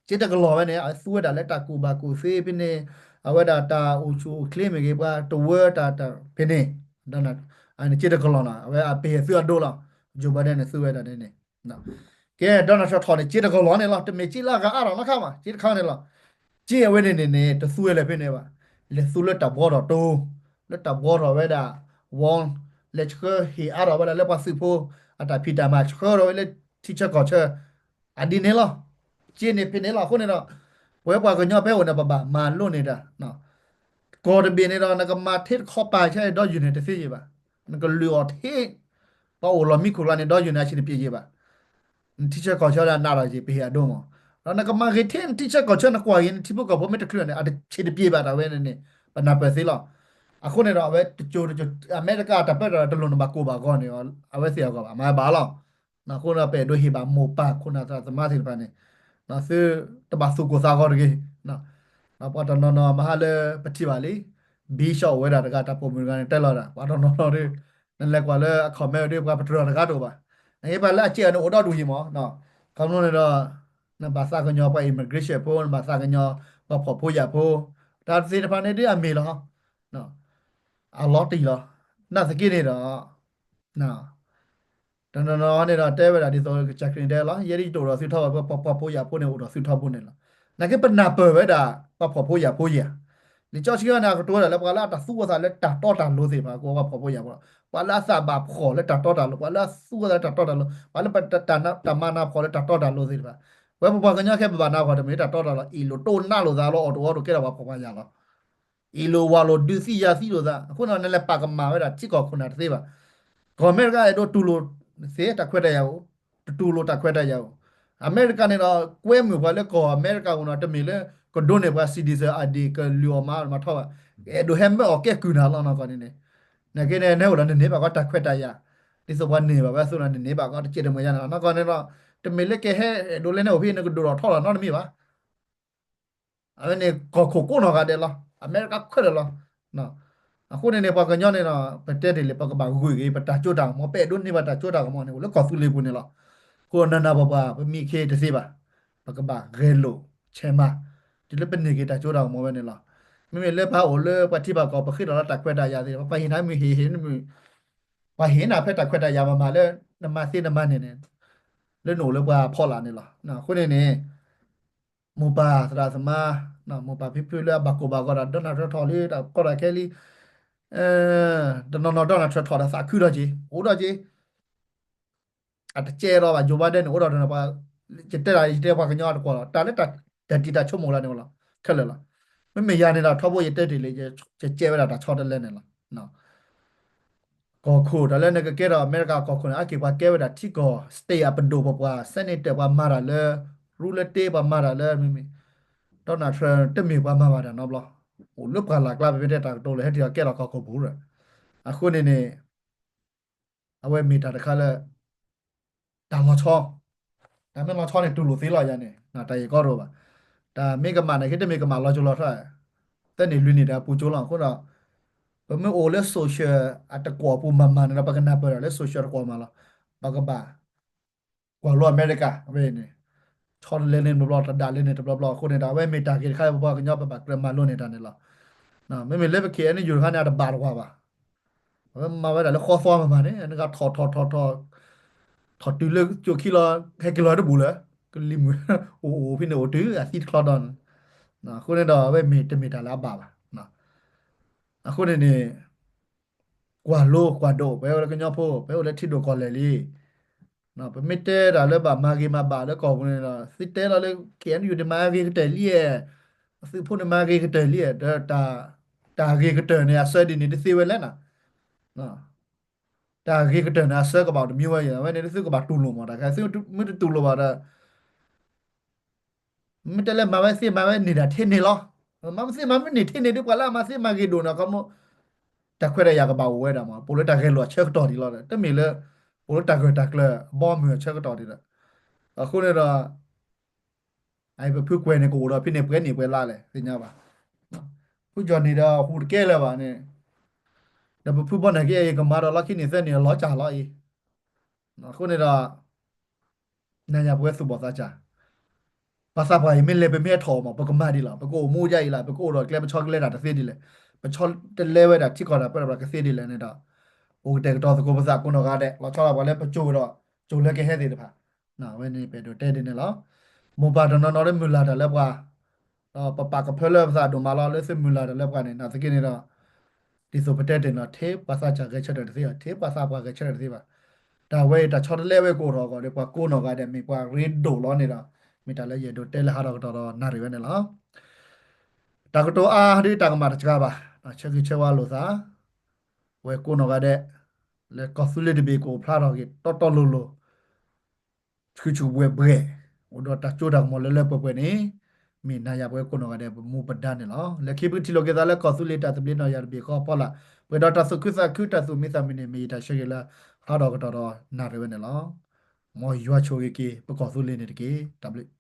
စ့တကလီၤဝဲန့ၣ် အသူဝဲဒၣ်လၢတၢ်ကူၣ်ဘၣ်ကူၣ်သ့ဖဲန့ၣ် အဝဲဒၣ်တၢ်အိၣ်ဆူၣ်အိၣ်ချ့မ့ၢ်ဂ့ၤ ပှၤတဝၢတၢ်တၢ်ဖဲန့ၣ် စ့တကလီၤနီၤ အဝဲအပဟ့ၣ်သုအဒိလီၤ. Joe Biden န့ၣ်သူဝဲဒၣ်န့ၣ်န့ၣ် ကဲ Donald Trump ထီၣ်န့ၣ် စ့တကလီၤန့ၣ်လီၤ. တမ့ၢ်စ့လၢအဂၤအါထီၣ်နီတခါဘၣ် စ့တခါန့ၣ်လီၤ. စ့အဝဲန့ၣ်န့ၣ်န့ၣ် တသူဝဲလၢၤဖဲန့ၣ်ဘၣ်. လဲၤသူလၢတၢ်ဘှီထီၣ်တိၤ လၢတၢ်ဘှီထီၣ်ဝဲဒၣ် ဝီ လဲၤဆှၢဟ့ၣ်အါထီၣ်ဝဲဒၣ်လၢပှၤသုးဖိ အတၢ်ဖံးတၢ်မၤဆှၢထီၣ်ဝဲလၢထံဆၢကီၢ်ဆၢ အဒ်န့ၣ်လီၤ. စ့န့ၣ်ဖဲန့ၣ်လီၤ. အဃိန့ၣ်ဒီး ပဝဲပှၤကညီဖဲအိၣ်န့ၣ် ပဘၣ်မၤလိန့ၢ်တၢ် ကီၢ်တဘ့ၣ်န့ၣ်ဒီး နကမၤထဲတခီပာ်ဆၢဒီယူၢ်န့ၣ်တသ့ယံၤဘၣ်. နကလုၢ်အီၤထဲ ပှၤအိၣ်လီၤမံခိၣ်ကျါန့ၣ် ဒီယူၢ်န့ၣ် အဆင်တပြေယံၤဘၣ်. နထံဆၢကီၢ်ဆၢဒၣ်နးဒီးယံၤ ပဟ့ၣ်အဒိမး. ဒီးနကမၤဂ့ၤထဲနထံဆၢကီၢ်ဆၢ နကွၢ်ဂ့ၤနထံဖိကီၢ်ဖိမ့ၢ်တချုးန့ၣ် အဆင်တပြေဘၣ်တၢ်ဝဲန့ၣ်န့ၣ် ပနၢ်ပၢၢ်သ့လီၤ. အဃိန့ၣ်ဒီး အဝဲတကၠိတကၠိ အမဲရကၤတၢ်ပၢတၢ်တလိၣ်နဘၣ်ကိၢ်ဘၣ်ဂီၢ်န့ၣ် အဝဲသ့ၣ်အဂီၢ်ဘၣ် မၤဘၣ်လီၤ. အဃိဒီးပအဲၣ်ဒိးဟ့ၣ်ဘၣ်မိၢ်ပၢ်ခိၣ်နၢ်သးသမါသ့ၣ်တဖၣ်န့ၣ် သုတဘၣ်သူၣ်ကိၢ်သးဂီၤတဂ့ၤ. ပှၤတနီၤနီၤမဟါလၢပထံၣ်ဘၣ်လံ ဘံၣ်ဆီအိၣ်ဝဲဒၣ်တဂၤ တၢ်ပိာ်မုၣ်တဂၤန့ၣ် တဲလီၤဒၣ် ပှၤတနီၤနီၤဒီး နလဲၤကွၢ်လၢအ comment ဒီး ပှၤပတြၢၤတဂၤတအိၣ်ဘၣ်. နဟ့ၣ်ပှၤလၢအစဲးအီၤန့ၣ် အိၣ်ဒီဒူၣ်ယံၤမး, ခီဖျိန့ၣ်ဒီး နဘၣ်သးကညီၤပှၤ immigration ဖိ, နဘၣ်သးကညီၤပှၤဖှီၣ်ဖိယာ်ဖိ, တၢ်သ့ၣ်တဖၣ်န့ၣ်ဒ်အမ့ၢ်လီၤ, အလီၤတံၢ်လီၤ. နာ်သက့န့ၣ်ဒီး တနီၤနီၤန့ၣ်ဒီးတဲဝဲဒၣ်ဒ်သိးကစၢ်ခရံာ်တဲလီၤ, ယဲဒၣ်ယတအိၣ်ဒီးသုထီဘၣ်, ပှၤဖှီၣ်ဖိယာ်ဖိန့ၣ်အိၣ်ဒီးသုထီဘိန့ၣ်လီၤ. နာ်က့ပနၢ်ပၢၢ်ဝဲဒၣ် ပှၤဖှီၣ်ဖိယာ်ဖိယဲၢ်ဧါ. လံာ်စီဆှံန့ၣ် အကတိၤဝဲဒၣ်လၢပှၤလၢအတၢ်သူအသးလၢတၢ်တီတၢ်လိၤသ့ၣ်တဖၣ် ကိးဝဲပှၤဖှီၣ်ဖိယာ်ဖိလီၤ. ပှၤလၢအသးဘၣ်ဖှီၣ်လၢတၢ်တီတၢ်လိၤ, ပှၤလၢအသူအသးလၢတၢ်တီတၢ်လိၤ, ပှၤလၢတၢ်မၤနၢ်ဖှီၣ်လၢတၢ်တီတၢ်လိၤသ့ၣ်တဖၣ်. ဝဲပပှၤကညီခဲအံၤ ပဘၣ်နၢ်ဖှီၣ်တမ့ၢ်တၢ်တီတၢ်လိၤ, အ့ၣ်လိာ်တိၢ်နီၣ်လိာ်သးလီၤ, အီၣ်တ့ၢ်အီတ့ၢ်ကဲထီၣ်ပှၤဖှီၣ်ပှၤယာ်လီၤ. အ့ၣ်လိာ်ဝၤလိာ် ဒုးသံယၤသံလိာ်သး, အဃိန့ၣ် နလဲၤပာ်ကမၣ်ဝဲဒၣ်ထံကီၢ်ခိၣ်နၢ်တသ့ဘၣ်. ကီၢ်အမဲရကၤအဲၣ်ဒိးတူၢ်လိာ်သ့ တၢ်ခွဲးတၢ်ယာ်အိၣ်, တတူၢ်လိာ်တၢ်ခွဲးတၢ်ယာ်အိၣ်. အမဲရကၤန့ၣ်ဒီး ကွဲမုာ်ပှၤလၢကီၢ်အမဲရကၤပူၤန့ၣ် တမ့ၢ်လၢကဒိးန့ၢ်ပှၤ citizen I D ကလုၢ်အီၣ်မၤမၤထီဘၣ်, အဲၣ်ဒိးဟဲမၢအီၣ်ကဲကုၢ်နၤလီၤနီၢ်ကီၢ်န့ၣ်န့ၣ်. နာ်က့န့ၣ် နအိၣ်ဒီးနန့ၢ်ဘၣ်ကီးတၢ်ခွဲးတၢ်ယာ်, ဒ်သိးပှၤန့ၢ်ဘၣ်ဝဲအသိးန့ၣ် နန့ၢ်ဘၣ်ကီးတစဲးတမှဲၤယါန့ၣ်လီၤ. နီၢ်ကီၢ်န့ၣ်ဒီး တမ့ၢ်လၢကဟဲအဲၣ်ဒိးလဲၤန့ၢ်အိၣ်ဖဲ နကဒိၣ်ထီၣ်ထီထီၣ်နီတမံၤဘၣ်. အဝဲန့ၣ် ကီၢ်ခိၣ်ကိးနီၢ်ဂၤဒဲးလီၤ, အမဲရကၤခဲလၢာ်လီၤ. အဃိန့ၣ်န့ၣ် ပှၤကညီန့ၣ်ဒီး ပတဲတ့ၢ်လံ ပကဘၣ်ဂုာ်က့ၤ ပတၢ်စိတၢ်ကမီၤ, ပအဲၣ်ဒိးန့ၢ်ဘၣ်တၢ်စိတၢ်ကမီၤန့ၣ် အိၣ်လၢကီၢ်သူလ့ၤပူၤန့ၣ်လီၤ. အဃိနနၢ်ပၢၢ်ပှၤ ပမံခ့တသ့ဘၣ်, ပကဘၣ်ဂဲၤလိာ်ဆဲးမၤ တုၤလၢပန့ၢ်က့ၤတၢ်စိတၢ်ကမီၤဝဲန့ၣ်လီၤ. မ့မ့ၢ်လၢပဟးအိၣ်လၢပှၤထံပှၤကီၢ် ပဃ့ထီၣ်လၢတၢ်ခွဲးတၢ်ယာ်သ့ၣ်တဖၣ် ပှၤဟ့ၣ်နၤမုၢ်ဟ့ၣ်ဟ့ၣ်နမုၢ်, ပှၤဟ့ၣ်နၤဖဲတၢ်ခွဲးတၢ်ယာ်မၤမၤလၢ နမၤသ့နမၤန့ၢ်န့ၣ် လၢနအိၣ်လၢပှၤဖီလာ်န့ၣ်လီၤ. အဃိန့ၣ်န့ၣ် မိၢ်ပၢ်သရၣ်သမါ, မိၢ်ပၢ်ဖံဖုလၢအဘၣ်ကိၢ်ဘၣ်ဂီၤဒီး Donald Trump ထီၣ်လံ တၢ်ကီတၢ်ခဲလံ, တနီၤနီၤ Donald Trump ထီၣ်ဒီးသးခုထီၣ်က့ၤ အိၣ်ဒီးက့ၤ, အတကဲထီၣ်ဘၣ် Joe Biden န့ၣ် အိၣ်ဒီးတနီၤ ယတဲဒၣ် ယတဲပှၤကညီတကွီၢ်လီၤ တၢ်လၢတၢ်တံၤတၢ်ဆိကမိၣ်လၢန့ၣ်လီၤ ခဲလၢာ်လီၤ. မ့မ့ၢ်ယၤန့ၣ်ဒီး ထီဘိယတဲတ့ၢ်လံ ယကဲဝဲဒၣ်တၢ်ဆီတလဲန့ၣ်လီၤ. ကီၢ်ခိၣ် တၢ်လၢနကကဲထီၣ်အမဲရကၤကီၢ်ခိၣ်န့ၣ် အါက့ၤပှၤကဲဝဲဒၣ်ထံကီၢ် state အပဒိၣ်ပပှၢ် senator ပှၤမၤတၢ်လၢ ရူလၢတ့ ပှၤမၤတၢ်လၢ မ့မ့ၢ် Donald Trump တမ့ၢ်ပှၤမၤဘၣ်တၢ်နီတဘျီ, အိၣ်လၢပှၢ်လၢ်ကျါ ပမ့ၢ်တဲတၢ်ကတိၤလၢ ဟဲထံၣ်အီၤကဲထီၣ်ကီၢ်ခိၣ်ပူၤဒီး အဃိန့ၣ်န့ၣ် အဝဲမ့ၢ်တၢ်တခါလၢ တၢ်လီၤဆီ, တၢ်မ့ၢ်လီၤဆီန့ၣ် တူၢ်လိာ်သ့လီၤယၤန့ၣ် တၢ်အံၤကီတအိၣ်ဘၣ်. တၢ်မ့ၢ်ကမၣ်န့ၣ် က့တမ့ၢ်ကမၣ်လီၤကၠိလီၤထီ, သၢနံၣ်လွံၢ်နံၣ်ဒီးအပူၤကၠိလီၤ. အဃိဒီး ပမ့ၢ်အိၣ်လၢ social အတကွီၢ်ပူၤမၤမၤန့ၣ်ဒီး ပကနၢ်ပၢၢ်ဒီးလၢ social တကွီၢ်မးလီၤ. ပကဘၣ် ကွၢ်လိအမဲရကၤဝဲန့ၣ် ဆီတလဲန့ၣ်တဘျီဘျီ တဒၣ်လဲန့ၣ်တဘျီဘျီ အဃိန့ၣ်ဒီး အဝဲမ့ၢ်တၢ်ဂ့ၢ်တခါလၢပပှၤကညီ ပဘၣ်ကြၢးမၤလိန့ၢ်တၢ်န့ၣ်လီၤ. မ့မ့ၢ်လၢပ K N U တခါန့ၣ် အတဘၣ်တကွၢ်ဘၣ်. အဝဲမၤဝဲဒၣ်လၢဃီသီမၤမၤန့ၣ် နကထီၣ်ထီၣ်ထီၣ်ထီၣ် ထီၣ်တုၤလၢကၠိခံလီၤ ဟဲက့ၤလီၤတဘူၣ်လၢ ကလံၤမုၢ် အိၣ်အိၣ်ဖဲန့ၣ် အိၣ်တုၤအသံတချီဒီး အဃိန့ၣ်ဒီး အဝဲမ့ၢ်တမ့ၢ်တၢ်လၢအဘၣ်ဘၣ်. အဃိန့ၣ်န့ၣ် ကွၢ်လိကွၢ်ဒိၣ် ပဝဲလၢကညီဖိ ပအိၣ်လၢထံဒိၣ်ကီၢ်လဲၢ်လံ. ပမ့ၢ်တဲတၢ်လၢဘၣ်မၤဂ့ၤမၤဘၣ်လၢကီၢ်ပူၤန့ၣ်ဒီး သုတဲလီၤလၢ K N U န့ၣ်မၤဂ့ၤကတၢၢ်လံဧါ, အသုးဖိန့ၣ်မၤဂ့ၤကတၢၢ်လံဧါ, တၢ်ဂ့ၤကတၢၢ်န့ၣ် အဆၢဒ်န့ၣ်တသ့ဝဲလဲၣ်နၤ. တၢ်ဂ့ၤကတၢၢ်န့ၣ် အဆၢကဘၣ်တမံၤဝဲအံၤ အဝဲန့ၣ်သုကဘၣ်တူၢ်လိာ်မး တၢ်ခဲ သုမ့ၢ်တတူၢ်လိာ်ဘၣ်ဒီး မ့ၢ်တဲလၢမၤဝဲသ့မၤဝဲန့ၢ်ဒၣ်ထဲန့ၣ်လီၤ. မၤဝဲသ့မၤဝဲန့ၢ်ထဲန့ၣ်ဒီး ပှၤလၢအမၤသ့မၤဂ့ၤဒိၣ်န့ၣ် အခီမ့ၢ် တၢ်ခွဲးတၢ်ယာ်ကဘၣ်အိၣ်ဝဲဒၣ်မး ပအိၣ်လၢတၢ်ဂဲၤလိာ်အဆၢကတီၢ်ဒံးလီၤ. တမ့ၢ်လၢ ပအိၣ်လၢတၢ်ဂၢၢ်တၢ်ကျၢၤအဘီအမုၢ်အဆၢကတီၢ်ဒံးဒီး အဃိန့ၣ်ဒီး အအံၤပဖုကွဲၤန့ၣ် ကအိၣ်ဒီးဖဲန့ၣ် ပှဲၤနံၣ်ပှဲၤလါလဲၣ် သ့ၣ်ညါဘၣ်. ဖုကၠီၣ်န့ၣ်ဒီးဟူးတကဲလၢၤဘၣ်န့ၣ် ဒီးပဖုဘီန့ၣ်က့ အံၤကမၤဒီးလီၢ်ခံနံၣ်သၢနံၣ်အလီၤစၢ်လီၤအံၤ. အဃိန့ၣ်ဒီး နၤယၤပဝဲသူၣ်ဘီၣ်သးစၢ် ပှၤသးပှၢ်အံၤမ့ၢ်လဲၤပမ့ၢ်ဟဲထီၣ်မး ပကမၤဒ်လဲၣ်, ပကအိၣ်မူဒ်အံၤလၢ ပကအိၣ်ဒီးကျဲ ပဆီတလဲတၢ်တသ့ဒ်လဲၣ်, ပဆီတလဲဝဲဒၣ်ထံကီၢ်တၢ်ပၢတၢ်ပြးကသ့ဒ်လဲၣ်န့ၣ်ဒီး ပကတဲာ်ကတီၤသကိးပသးကိးနီၢ်ဂၤဒဲး လီၤဆီဒၣ်ပှၤလၢပစိၤဒီး စိၤလၢကဟဲသ့ၣ်တဖၣ်, အဝဲန့ၣ်ပအဲၣ်ဒိးတဲဒ်န့ၣ်လီၤ. မိၢ်ပၢ်တနီၤနီၤလၢမုၢ်လၢ်တၢ်လၢပှၤ ဒီးပပာ်ကဖၢလၢပသးဒိၣ်မးလီၤ လၢသုမုၢ်လၢ်တၢ်လၢပှၤန့ၣ် နာ်သက့န့ၣ်ဒီး ဒ်သိးပတဲတ့ၢ်န့ၣ်လီၤ ထဲပှၤသးစၢ်ဂဲၤဆၢထၢၣ်တသ့ဘၣ်, ထဲပှၤသးပှၢ်ဂဲၤဆၢထၢၣ်တသ့ဘၣ်. တၢ်ဝဲအံၤတၢ်ဆီတလဲဝဲကအိၣ်ထီၣ်အဂီၢ်ဒီး ပှၤကိးနီၢ်ဂၤဒဲးမ့ၢ်ပှၤရ့ဒိၣ်လီၤန့ၣ်ဒီး မ့ၢ်တၢ်လၢယအဲၣ်ဒိးတဲလၢဟးထီၣ်ကတီၢ်ဒီးနၣ်ရံၣ်ဝဲန့ၣ်လီၤ. တၢ်ကတိၤအါဒ်တၢ်ကမၣ်တစှၤဘၣ်, ဆၢဂ့ၤဆၢဝါလိာ်သး ပဝဲကိးနီၢ်ဂၤဒဲး လၢကီၢ်သူလ့ၤတဘ့ၣ်ကအိၣ်ဖျါထီၣ်က့ၤတီတီလိၤလိၤ ဆူၣ်ဆူၣ်ဘှဲၣ်ဘှဲၣ် အိၣ်ဒီးတၢ်စိတၢ်ကမီၤလၢလၢပှဲၤပှဲၤန့ၣ် မ့ၢ်နၤယၤပဝဲကိးနီၢ်ဂၤဒဲး ပမူပဒါန့ၣ်လီၤ. လၢခံပကထံၣ်လိာ်က့ၤသးလၢကီၢ်သူလ့ၤတၢ်သဘျ့နီၣ်ယၤတဘ့ၣ်ဃီအဖီလာ် ပှဲၤဒီးတၢ်သူၣ်ခုသးခုတၢ်သူၣ်မံသးမုာ်န့ၣ် မ့ၢ်ယတၢ်ဆၢဂ့ၤလၢဟးထီၣ်ကတီၢ်ဒီးနၣ်ရံၣ်ဝဲန့ၣ်လီၤ. မ်ယွၤဆိၣ်ဂ့ၤက့ၤ ပကီၢ်သူလ့ၤန့ၣ်တက့ၢ်. တၢ်ဘျုး